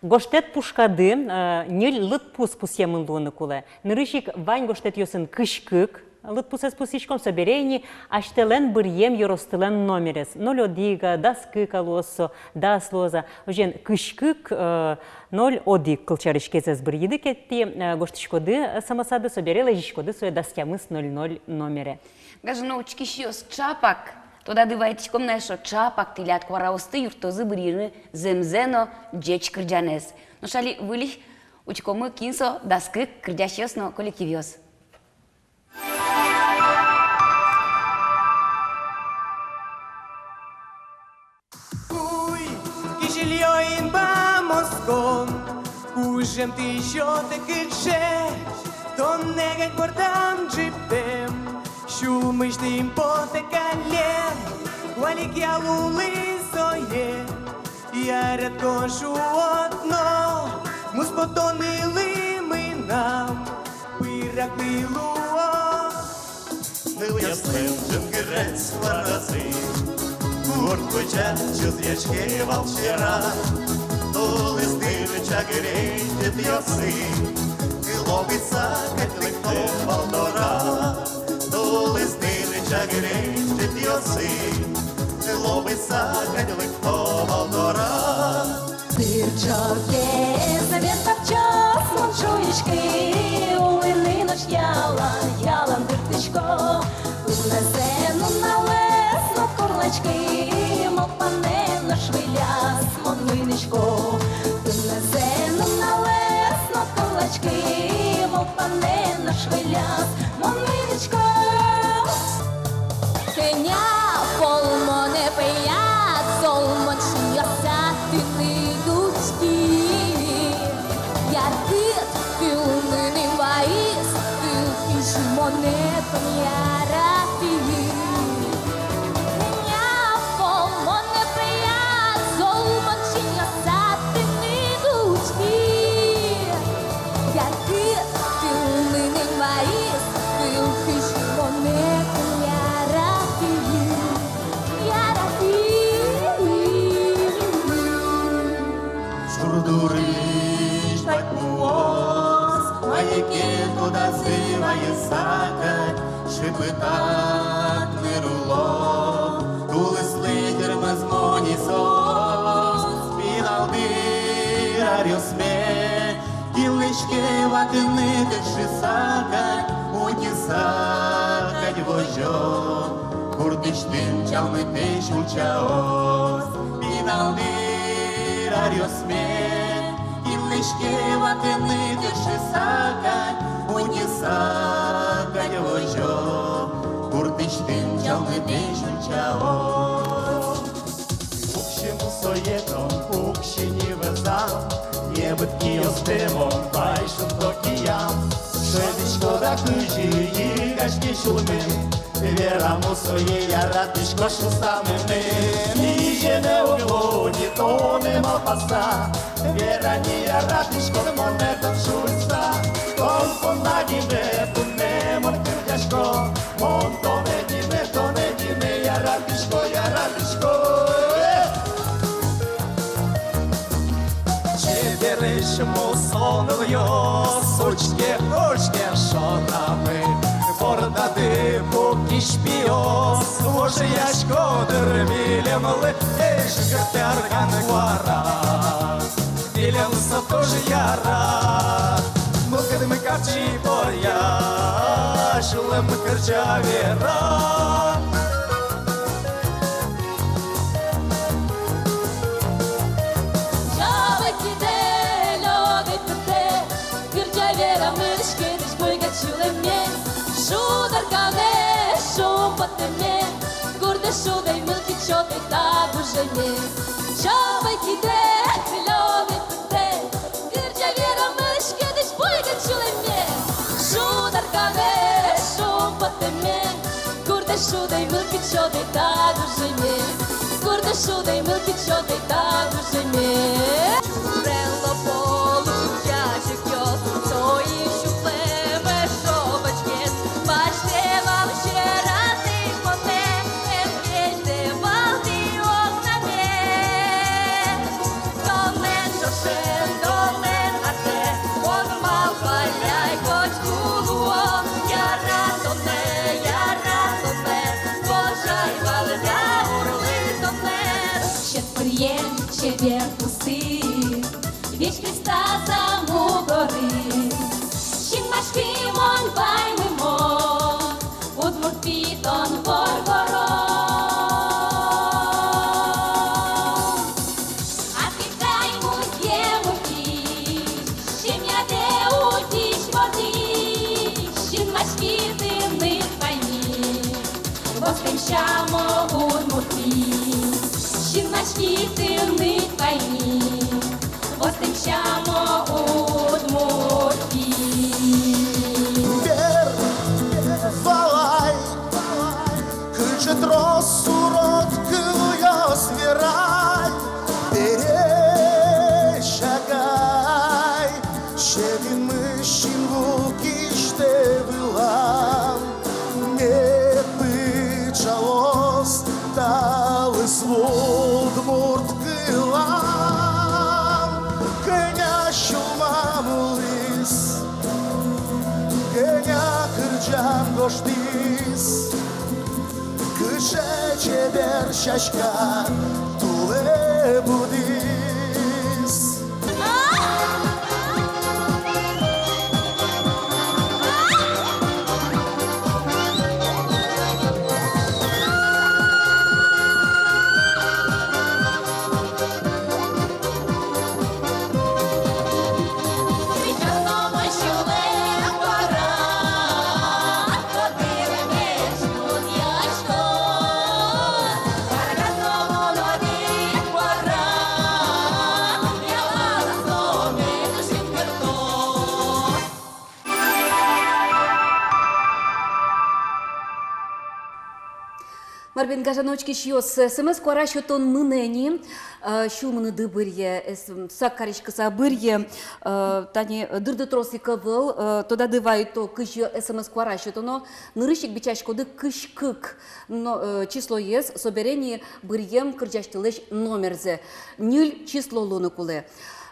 Гожтэт пушкады, э, ньыль лыдпус пусъемын луыны кулэ. Нырысь ик вань гожтэтъёсын кызь-кык лыдпусэз пусйиськом, собере ини асьтэлэн быръем ёростылэн номерез. Ноль одӥг-а, дас кык-а луоз со, дас луоз-а. Озьыен, кызь-кык, э, ноль одӥг кылчарысь кезэс быръиды ке, тӥ, э, гожтӥськоды СМС-ады, собере лэзиськоды сое дас тямыс ноль ноль номере. Гажано учкисьёс, ӵапак тодады вайытӥськом на эшшо, ӵапак тӥляд куараосты юрттозы быръыны зэмзэ но ӟеч кырӟанэз. Нош али выльысь учкомы, кин со дас кык кырӟасьёс но коллективъёс. Уй, кизилиё инбам оскон, кужым тӥ сётэ кыкше, тонэ гань бордам ӝиптэм, сюлмысьтым потэ каллен, куалекъя лулы сое. Яратӥсько шуод но, муспотонылы мынам пыраклы луоз. Нылъёслэн ӝынгырес куаразы, гурт кузя чузъяське вал сьӧраз. Тулыс дыр чагыресь ӝытъёсы, лобыса кадь лыкто вал дораз. Тулыс дыр чагыресь ӝытъёсы, лобыса кадь лыкто вал дораз. Дыр ӵокез вет тапчиз, мон шуиськи, улыны нош ялан, ялан дыртӥсько. Туннэзэ нуналэз но курласьки, малпанэ нош выльяз мон мынӥсько. Туннэзэ нуналэз но курласьки, малпанэ нош выльяз мон мынӥсько. Кӧня пол монэ пӧяд, зол мон синъёсад тыныд учки. Яркыт тыл мыным вайиз, тыл кизьы монэ тон яратӥд. Кӧня пол монэ пӧяд, зол мон синъёсад тыныд учки. Яркыт тыл мыным вайиз, тыл кизьы монэ тон яратӥд. Яратӥд. Шур дурысь пать пуос, ай, Ке тодазы вайыса кадь, шыпытатны руло, тулыслы тырмоз монэ соос, пинал дыр аръёсме. Кинлэсь ке ватыны тыршыса кадь, утьыса кадь возё, гуртысьтым чалмытэсь ульчаос, пинал дыр аръёсме. Кинлэсь ке ватыны тыршыса кадь, утьыса кадь возё, гуртысьтым чалмытэсь ульчаос. Пуксьы мусое тон, пуксьы ни вӧзам, небыт киостэ мон вай шунто киям. Шӧдӥськод-а, кызьы йыгаське сюлмы, вера мусое, яратӥсько шуса мыным. Иземе уг луы ни тонэ малпаса, вера ни, яратӥськод монэ тон шуыса. Тон понна гинэ туннэ мон кырӟасько, мон тонэ гинэ, тонэ гинэ яратӥсько, яратӥсько. Э! Чебересь мусо нылъёс учке, учке шорамы. Бордады пукись пиос вожъясько дыр милемлы, эшшо кыртэ арган куара. Милем со туж яра, мылкыдмы капчи пӧръя, сюлэммы кырӟа, вера. Ӟабай кидэ, лёгай пыдэ, кырӟа, вера мынӥськытӥсь буйгатӥсь сюлэмме. Шударкаме, шумпоттэме, гуртэ шудэ, мылкыд сётэ та гужеме. Ӟабай кидэ, лёгай пыдэ, кырӟа, вера мынӥськытӥсь буйгатӥсь сюлэмме. Шударкаме, шумпоттэме, гуртэ шудэ, мылкыд сётэ та гужеме. Гуртэ шудэ, мылкыд сётэ та гужеме. Чурен лопо лу ӟазегъёс, соин сюлэмме шобочкес. Басьтэ вал сьӧрады монэ, эн кельтэ вал тӥ огнаме. Тонэн ӵошен, тонэн артэ, мон малпалляй котьку луо. Яра тонэ, яра тонэ, вожай вал даурлы тонэ. Сьӧд пыръем чебер пусйы, весь кыстаса мугоры. Синмаськи, мон ваймы мон, удмурт пи тон воргорон. Атыкай музъем утись, семьядэ утись-возись, синмаськи тыныд ваньмы, востэм сямо удмурт пи. Синмаськи тыныд ваньмы, востэм сямо удмурт пи. Бер валай, кыӵе трос урод кылъёс верай, пересь агай, сьӧдынмы синву кисьтэ вылам. Не пыӵалоз та лыз удмурт кылам. Кӧня сюлмам улӥз, кӧня кырӟан гожтӥз, кыӵе чебер сяська тулэ будӥз. Мар бен, гажано учкисьёс, СМС куара сётон мынэ ни, э, сюлмыныды быръе, эс-, сак кариськыса быръе, э, тани дырды трос ик ӧвӧл, э, тодады вайто, кызьы СМС куара сётоно, нырысь ик бичаськоды кызь кык но, э, числоез, собере ни быръем кырӟасьтылэсь номерзэ, ньыль число луыны кулэ.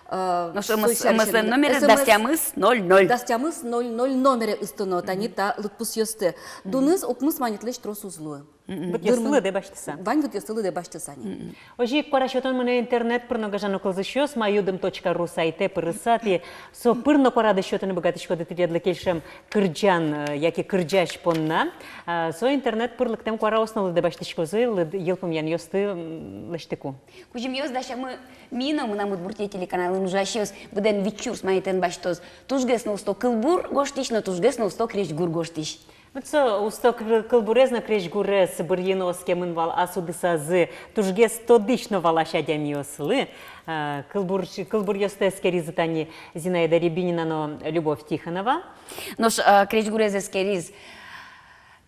Э, нош со МС, сярысь МСН номере СМС дас тямыс ноль ноль. Дас тямыс ноль ноль номере ыстоно тани та лыдпусъёсты. Дуныз укмыс манетлэсь трос уз луы. Быдъёсты лыдэ басьтыса. Вань быдъёсты лыдэ басьтыса ни. Озьы ик куара сётон мынэ интернет пыр но, гажано кылзӥсьёс, ма юдым точка ру сайтэ пырыса, тӥ со пыр но куарадэ сётыны быгатӥськоды тӥледлы кельшем кырӟан, э, яке кырӟась понна. А, со интернет пыр лыктэм куараос но лыдэ басьтӥськозы, лыд-, йылпумъянъёсты, м, лэсьтыку. Кузьымъёс, дасямы ми но, «Мынам Удмуртие» телеканалын ужасьёс быдэн вить сюрс манетэн басьтоз тужгес но усто кылбур гожтӥсь но тужгес но усто крезьгур гожтӥсь. Вот со усто кы-, кылбурез но крезьгурез бырйыны оскемын вал ас удысазы тужгес тодӥсь но валась адямиослы. А, кылбур-, кылбуръёсты эскеризы тани Зинаида Рябинина но Любовь Тихонова. Нош, а, крезьгурез эскериз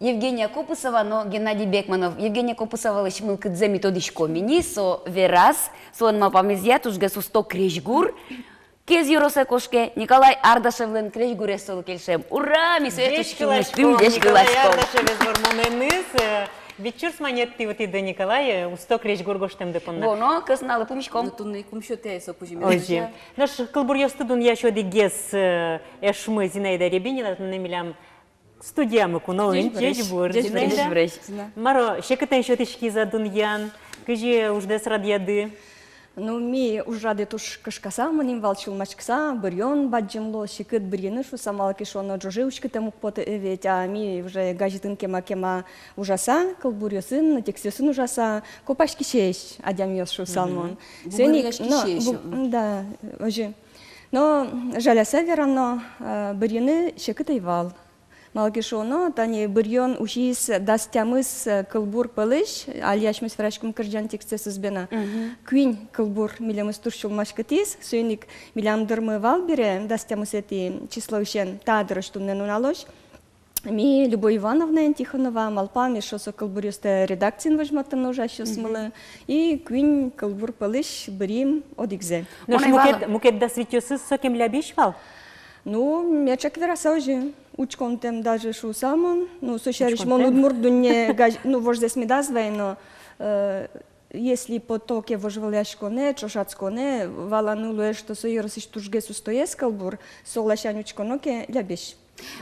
Евгения Копысова но Геннадий Бекманов. Евгения Копысовалэсь мылкыдзэ ми тодӥськом ини, со вераз, солэн малпамезъя тужгес усто крезьгур Кез ёросэ кошке, Николай Ардашевлэн крезьгурез солы кельшем. Ура! Ми сое ӟечкыласьком, ӟечкыласьком. Николай Ардашевез вормонэныз, э, вить сюрс манет тӥ вуттӥды, Николай, э, усто крезьгур гожтэмды понна. Вуоно, кӧсналы пумиськом. Но туннэ ик ум сётэ со кузьымез. Озьы. Нош кылбуръёсты дунъясь одӥгез, э, эшмы Зинаида Рябинина туннэ милям студиямы куноын. Ӟечбуресь. Ӟечбур, Зинаида. Ӟечбуресь. Маро, секытэн сётӥськиз-а дунъян, кызьы уждэс радъяды? Ну, ми ужрады туж кышкаса мынӥм вал, сюлмаськыса, быръён бадӟым луоз, секыт бырйыны шуыса, малы ке шуоно, ӝоже учкытэм уг поты ведь, а ми уже газетын кема-кема ужаса, кылбуръёсын, текстъёсын ужаса, копаськисесь адямиос шуысал мон. Мгм. Соин ик, но, бугыръяськисесь, бу-, м, да, озьы. Но жаляса верано, э, бырйыны секыт ӧй вал. Малы ке шуоно, тани бырйон усиз дас тямыс, э, кылбур пӧлысь, али асьмеос вераськом кырӟан текстъёсыз бен. Мгм. Куинь кылбур милемыз туж сюлмаськытӥз, соин ик милям дырмы вал бере, дас тямысэтӥ числоысен, та дырозь, туннэ нуналозь. Ми Любовь Ивановнаен Тихонова малпам эшшо со кылбуръёсты редакциын возьматыны ужасьёсмылы. Мгм. И куинь кылбур пӧлысь бырйим одӥгзэ. Нош мукет, мукет дас витьёсыз сокем лябесь вал? Ну, меӵак вераса озьы. Учконтэм даже шуысал мон, ну, со сярысь мон «Удмурт дунне» гаж-, ну, вожзэс медаз вай но, э, если потоке вожвылъяськонэ, ӵошатсконэ, валаны луэ, что со ёросысь тужгес устоез кылбур, со ласянь учконо ке, лябесь.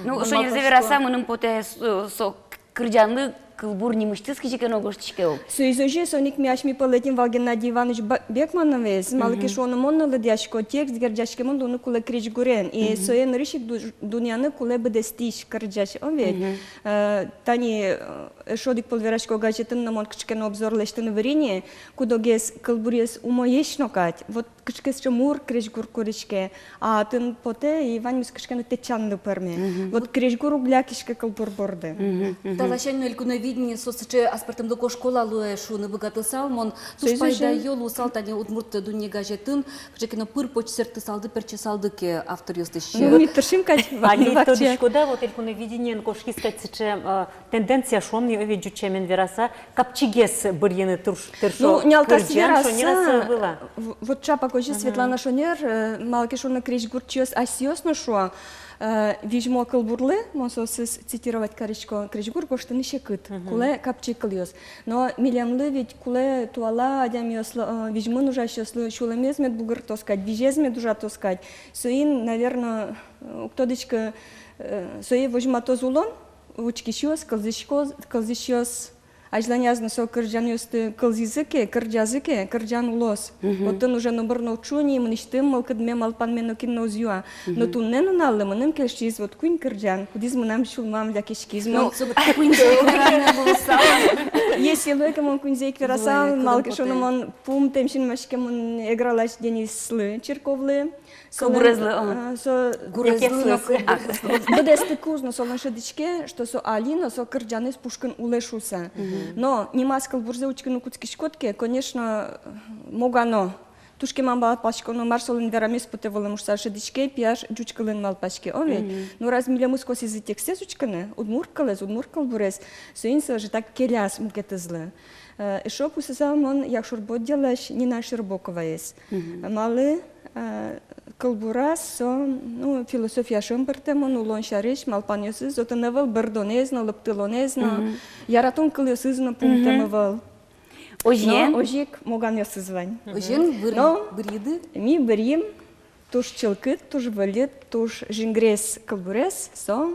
Ну, шонерзэ вераса, мыным потэ, со, со кырӟанлы кылбур нимысьтыз кызьы ке но гожтӥське ук. Соиз озьы, соин ик ми асьме пӧлы ӧтим вал Геннадий Иванович Ба-, Бекмановез, малы ке шуоно, мон но лыдъясько, текст герӟаськемын луыны кулэ крезьгурен. И сое нырысь ик ду-, дунъяны кулэ быдэстӥсь кырӟась, о ведь. Мгм. Э, тани, э, эшшо одӥг пол верасько, газетын но мон кыӵе ке но обзор лэсьтыны выри ни, кудогез кылбурез умоесь но кадь. Вот кыӵе ке сыӵе мур крезьгур куриське, а отын потэ, и ваньмыз кыӵе ке но тэтчанлы пӧрме. Мгм. Вот крезьгур уг лякиськы кылбур борды. Мгм, мгм. Та ласянь но «Элькуновидение» со сыӵе аспӧртэмлыко школа луэ шуыны быгатысал мон. Туж пайдаё луысал тани «Удмурт дунне» газетын, кыӵе ке но пыр-поч сэрттысалды, пертчысалды ке авторъёсты. Ну, ми тыршим кадь. Али вакчияк тодӥськоды-а, вот «Элькуновидениен» кошкиз кадь сыӵе, э, тенденция, шуом ни, о ведь, ӟуч сямен вераса, капчигес бырйыны тырш-, тыршо. Ну, нялтас кырӟан, вераса, шонер-а со вылэ? В-, вот ӵапак озьы, Светлана, шонер, э, малы ке шуоно, крезьгурчиос асьсэос но шуо, э, визьмо кылбурлы, мон соосыз цитировать карисько, крезьгур гожтыны секыт, кулэ капчи кылъёс. Но милемлы ведь кулэ туала адямиослы, э, визьмын ужасьёслы сюлэмез мед бугыртоз кадь, визез мед ужатоз кадь. Соин, наверно, э, уг тодӥськы, э, сое возьматоз улон, учкисьёс, кылзӥськоз-, кылзӥсьёс. Азьланяз но со кырӟанъёсты кылзӥзы ке, кырӟазы ке, кырӟан улоз. Мгм. Отын уже номыр но уд шу ни, мынэсьтым мылкыдме, малпанме нокин но уз юа. Но туннэ нуналлы мыным кельшиз вот куинь кырӟан, кудӥз мынам сюлмам лякиськиз. Ну, мон со куиньзэ ик вераны луысал. Если луэ ке, мон куиньзэ ик верасал, малы ке шуоно, мон пумтэм синмаськемын Эграысь Денислы Чирковлы. Кылбурезлы, а. Со гурезлы но кылбурезлы. Быдэстыкуз но солэн шӧдӥське, что со али но со кырӟанэз пушкын улэ шуыса. Мгм. Но нимаз кылбурзэ учкыны кутскиськод ке, конечно, могано. Туж кема малпаськоно, мар солэн верамез потэ вылэм шуыса шӧдӥське, пияш ӟуч кылын малпаське, о ведь. Мгм. Но раз милемыз косӥзы текстэз учкыны, удмурт кылэз, удмурт кылбурез, соин со ӧжытак келяз мукетызлы. Э, эшшо пусысал мон Якшур-Бӧдьялэсь Нина Щербоковаез. Мгм. Малы, э, кылбураз со, ну, философия шӧм пыртэмын, улон сярысь малпанъёсыз отын ӧвӧл, бӧрдонэз но, лыктылонэз но, яратон кылъёсыз но пумтэм ӧвӧл. Озьыен? Но озьы ик моганъёсыз вань. Озьыен, быр-, но бырйиды? Ми бырйим. Туж чылкыт, туж выльыт, туж жингрес кылбурез, со,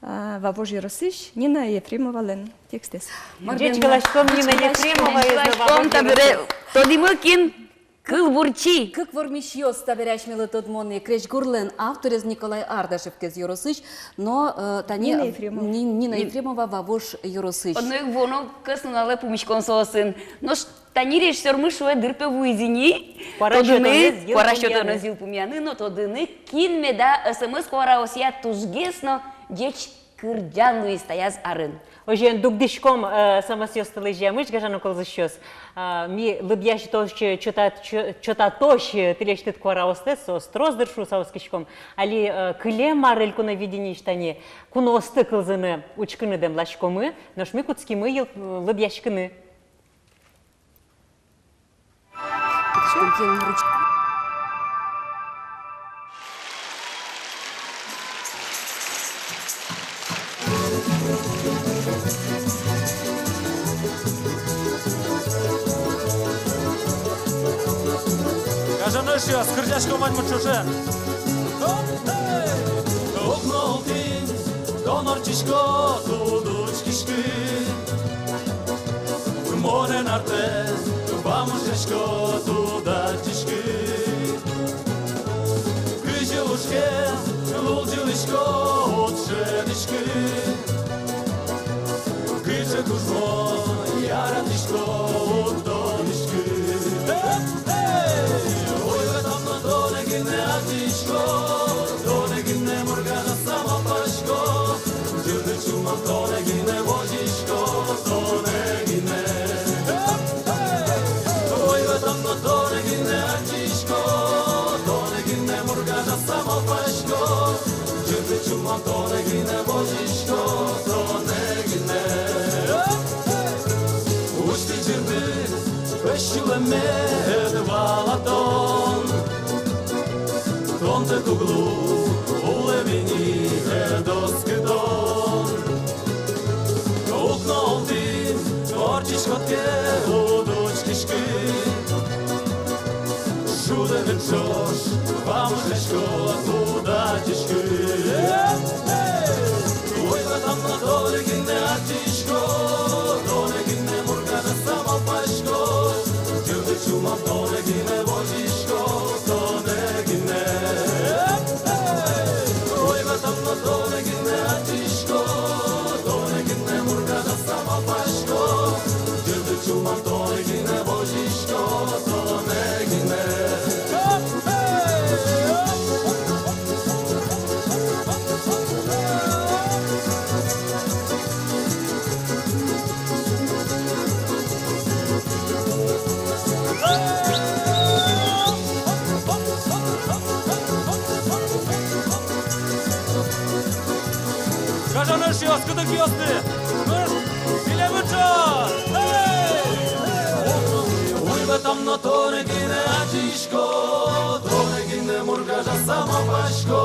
а, Вавож ёросысь Нина Ефремовалэн текстэз. Ӟечкыласьком Нина Ефремоваез но Вавож ёросысь. Тодӥмы, кин кылбурчи. Кык вормисьёс табере асьмелы тодмо ни: крезьгурлэн авторез Николай Ардашев Кез ёросысь но, э, тани Нина Ефремова. Ни-, Нина Ефремова Вавож ёросысь. Одно ик вуоно кӧснуналэ пумиськом соосын. Нош тани режиссёрмы шуэ, дыр, пе, вуиз ини. Куара сётонэз, куара сётонэз йылпумъяны но тодыны, кин меда СМС куараосъя тужгес но ӟеч кырӟан луиз таяз арын. Озьыен, дугдӥськом, э, СМС-ъёстылы изьямысь, гажано кылзӥсьёс. А, ми лыдъясьтозь чотат-, чо-, чотатозь, э, тӥлесьтыд куараостэс, соос трос, дыр, шуыса оскиськом. Али, э, кылем ар Элькуновидениысь тани куноосты кылзыны, учкыны дэмласькомы, нош ми кутскимы йыл-, лыдъяськыны. Гажано эшъёс, кырӟаськом ваньмы ӵошен. Укно ултӥз, тон ортчиськод, уд учкиськы. Монэн артэз вамышъяськод, уд адӟиськы. Кызьы лушкем лулӟылӥськод, уд шӧдӥськы. Кыӵе кужмо яратӥськод, уд тодӥськы. Эй! Уйвӧтам но тонэ гинэ адӟисько, тонэ гинэ мургажаса малпасько. Ӟырдыт сюлмам тонэ гинэ возисько, тонэ гинэ. Эй! Уйвӧтам но тонэ гинэ адӟисько, тонэ гинэ мургажаса малпасько. Ӟырдыт сюлмам тонэ гинэ возисько, тонэ гинэ. Усьтӥ, ӟырдыт, пӧсь сюлэмме ӧд валатон. Тонтэк уг лу улэм ини ӧд оскытон. Укно ултӥз, ортчиськод ке, уд учкиськы. Шудэмын ӵош вамышъяськод, уд адӟиськы. Уйвӧтам но тонэ гинэ адӟисько, тонэ гинэ мургажаса малпасько. Ӟырдыт сюлмам тонэ гинэ возисько, тонэ гинэ. Уйвӧтам но тонэ гинэ адӟисько, тонэ гинэ мургажаса малпасько. Ӟырдыт сюлмам тонэ гинэ возисько, тонэ гинэ. Гажано эшъёс, кыдёкъёсты! Милемын ӵош! Эй! Уйвӧтам но тонэ гинэ адӟисько, тонэ гинэ мургажаса малпасько.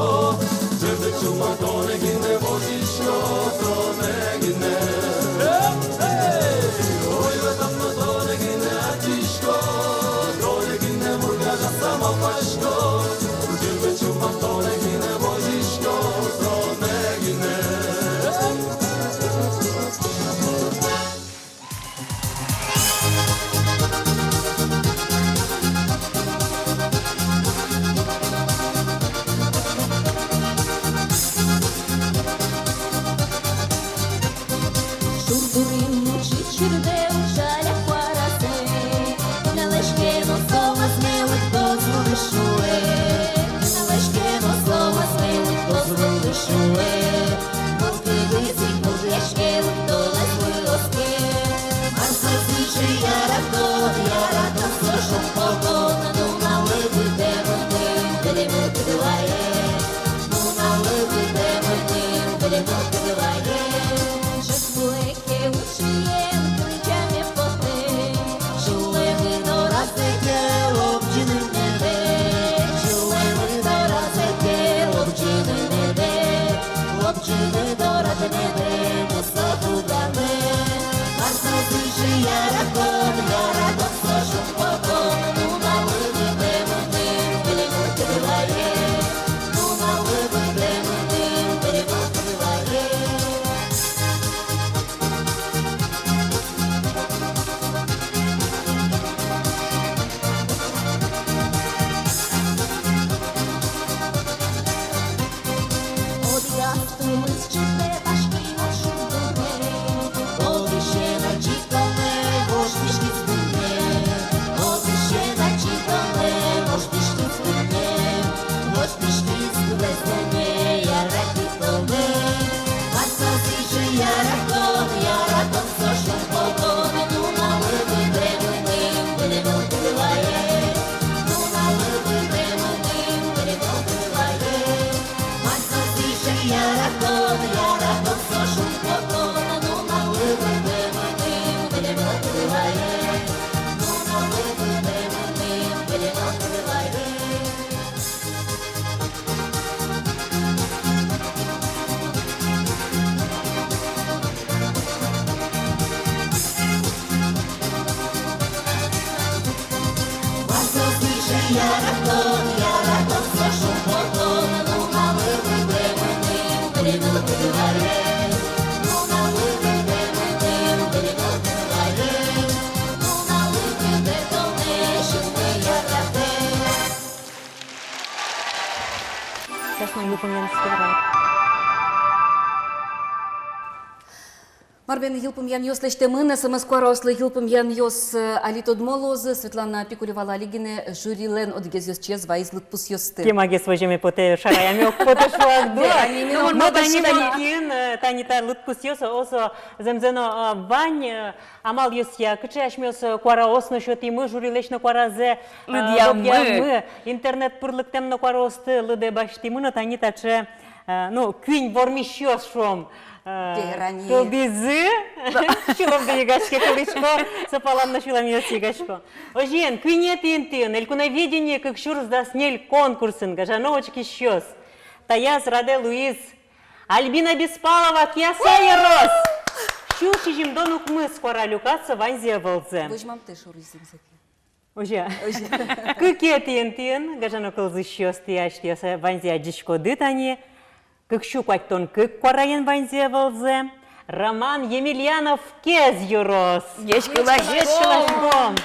Ӟырдыт сюлмам тонэ гинэ возисько, тонэ гинэ. Эй! Уйвӧтам но тонэ гинэ адӟисько, тонэ гинэ мургажаса малпасько. Ӟырдыт сюлмам тонэ гинэ возисько, тонэ гинэ. Шур дурын ӝыт чырдэ ӝалля куаразэ, нюлэскем со вӧзме лыктоз, мур шуэ. Сейчас мон йылпумъян сфера. Мар бен, йылпумъянъёс лэсьтэмын, СМС куараослы йылпумъянъёс, э, али тодмо луозы. Светлана Пикулевалы али гинэ жюрилэн одӥгез ёзчиез вайиз лыдпусъёсты. Кемагес возьеме потэ, шараяме уг поты шуак дыр. Да, ани, ну, мон но тани мон киын, э, тани та лыдпусъёс, осо зэмзэ но, э, вань, э, амалъёсъя, кыӵе асьмеос, э, куараос но сётӥмы, жюрилэсь но куаразэ, э, лыдъямы. Лыдъямы, интернет пыр лыктэм но куараосты лыдэ басьтӥмы, но тани таӵе, э, ну, куинь вормисьёс, шуом, э, вераны, кылдӥзы. Да. Сюлэмды йыгаське, кылӥсько, со палан но сюлэмъёс йыгасько. Озьыен, куинетӥ интыын «Элькуновидение кык сюрс дас ньыль» конкурсын, гажано учкисьёс, таяз радэ луиз Альбина Беспалова, Кияса ёрос. Сю сизьымдон укмыс куара люказ со ваньзэ ӧвӧлзэ. Возьмамтэ шоры зэмзэ ке. Озьы. Озьы. Кыкетӥ интыын, гажано кылзӥсьёс, тӥ асьтэос ваньзэ адӟиськоды тани, кык сю куатьтон кык куараен ваньзэ ӧвӧлзэ, Роман Емельянов, Кез ёрос. Ӟечкыласьком. Ӟечкыласьком.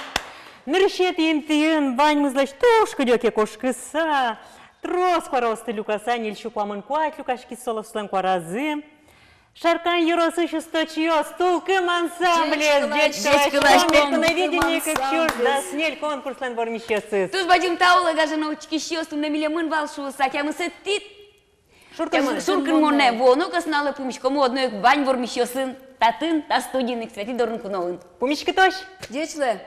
Нырысетӥ интыын ваньмызлэсь туж кыдёке кошкыса, трос куараосты люкаса, ньыль сю куамын куать люкаськиз солэслэн куаразы. Шаркан ёросысь усточиос, «Тулкым» ансамблез. Ӟечкыласьком. Ӟечкыласьком. «Элькуновидение кык сюрс дас ньыль» конкурслэн вормисьёсыз. Туж бадӟым тау, гажано учкисьёс, туннэ милемын вал шуыса. Тямысэтӥ шуркынмонэ. Шуркынмонэ. Вуоно кӧсналы пумиськомы одно ик вань вормисьёсын татын, та студиын ик, Светӥ дорын куноын. Пумиськытозь. Ӟеч луэ.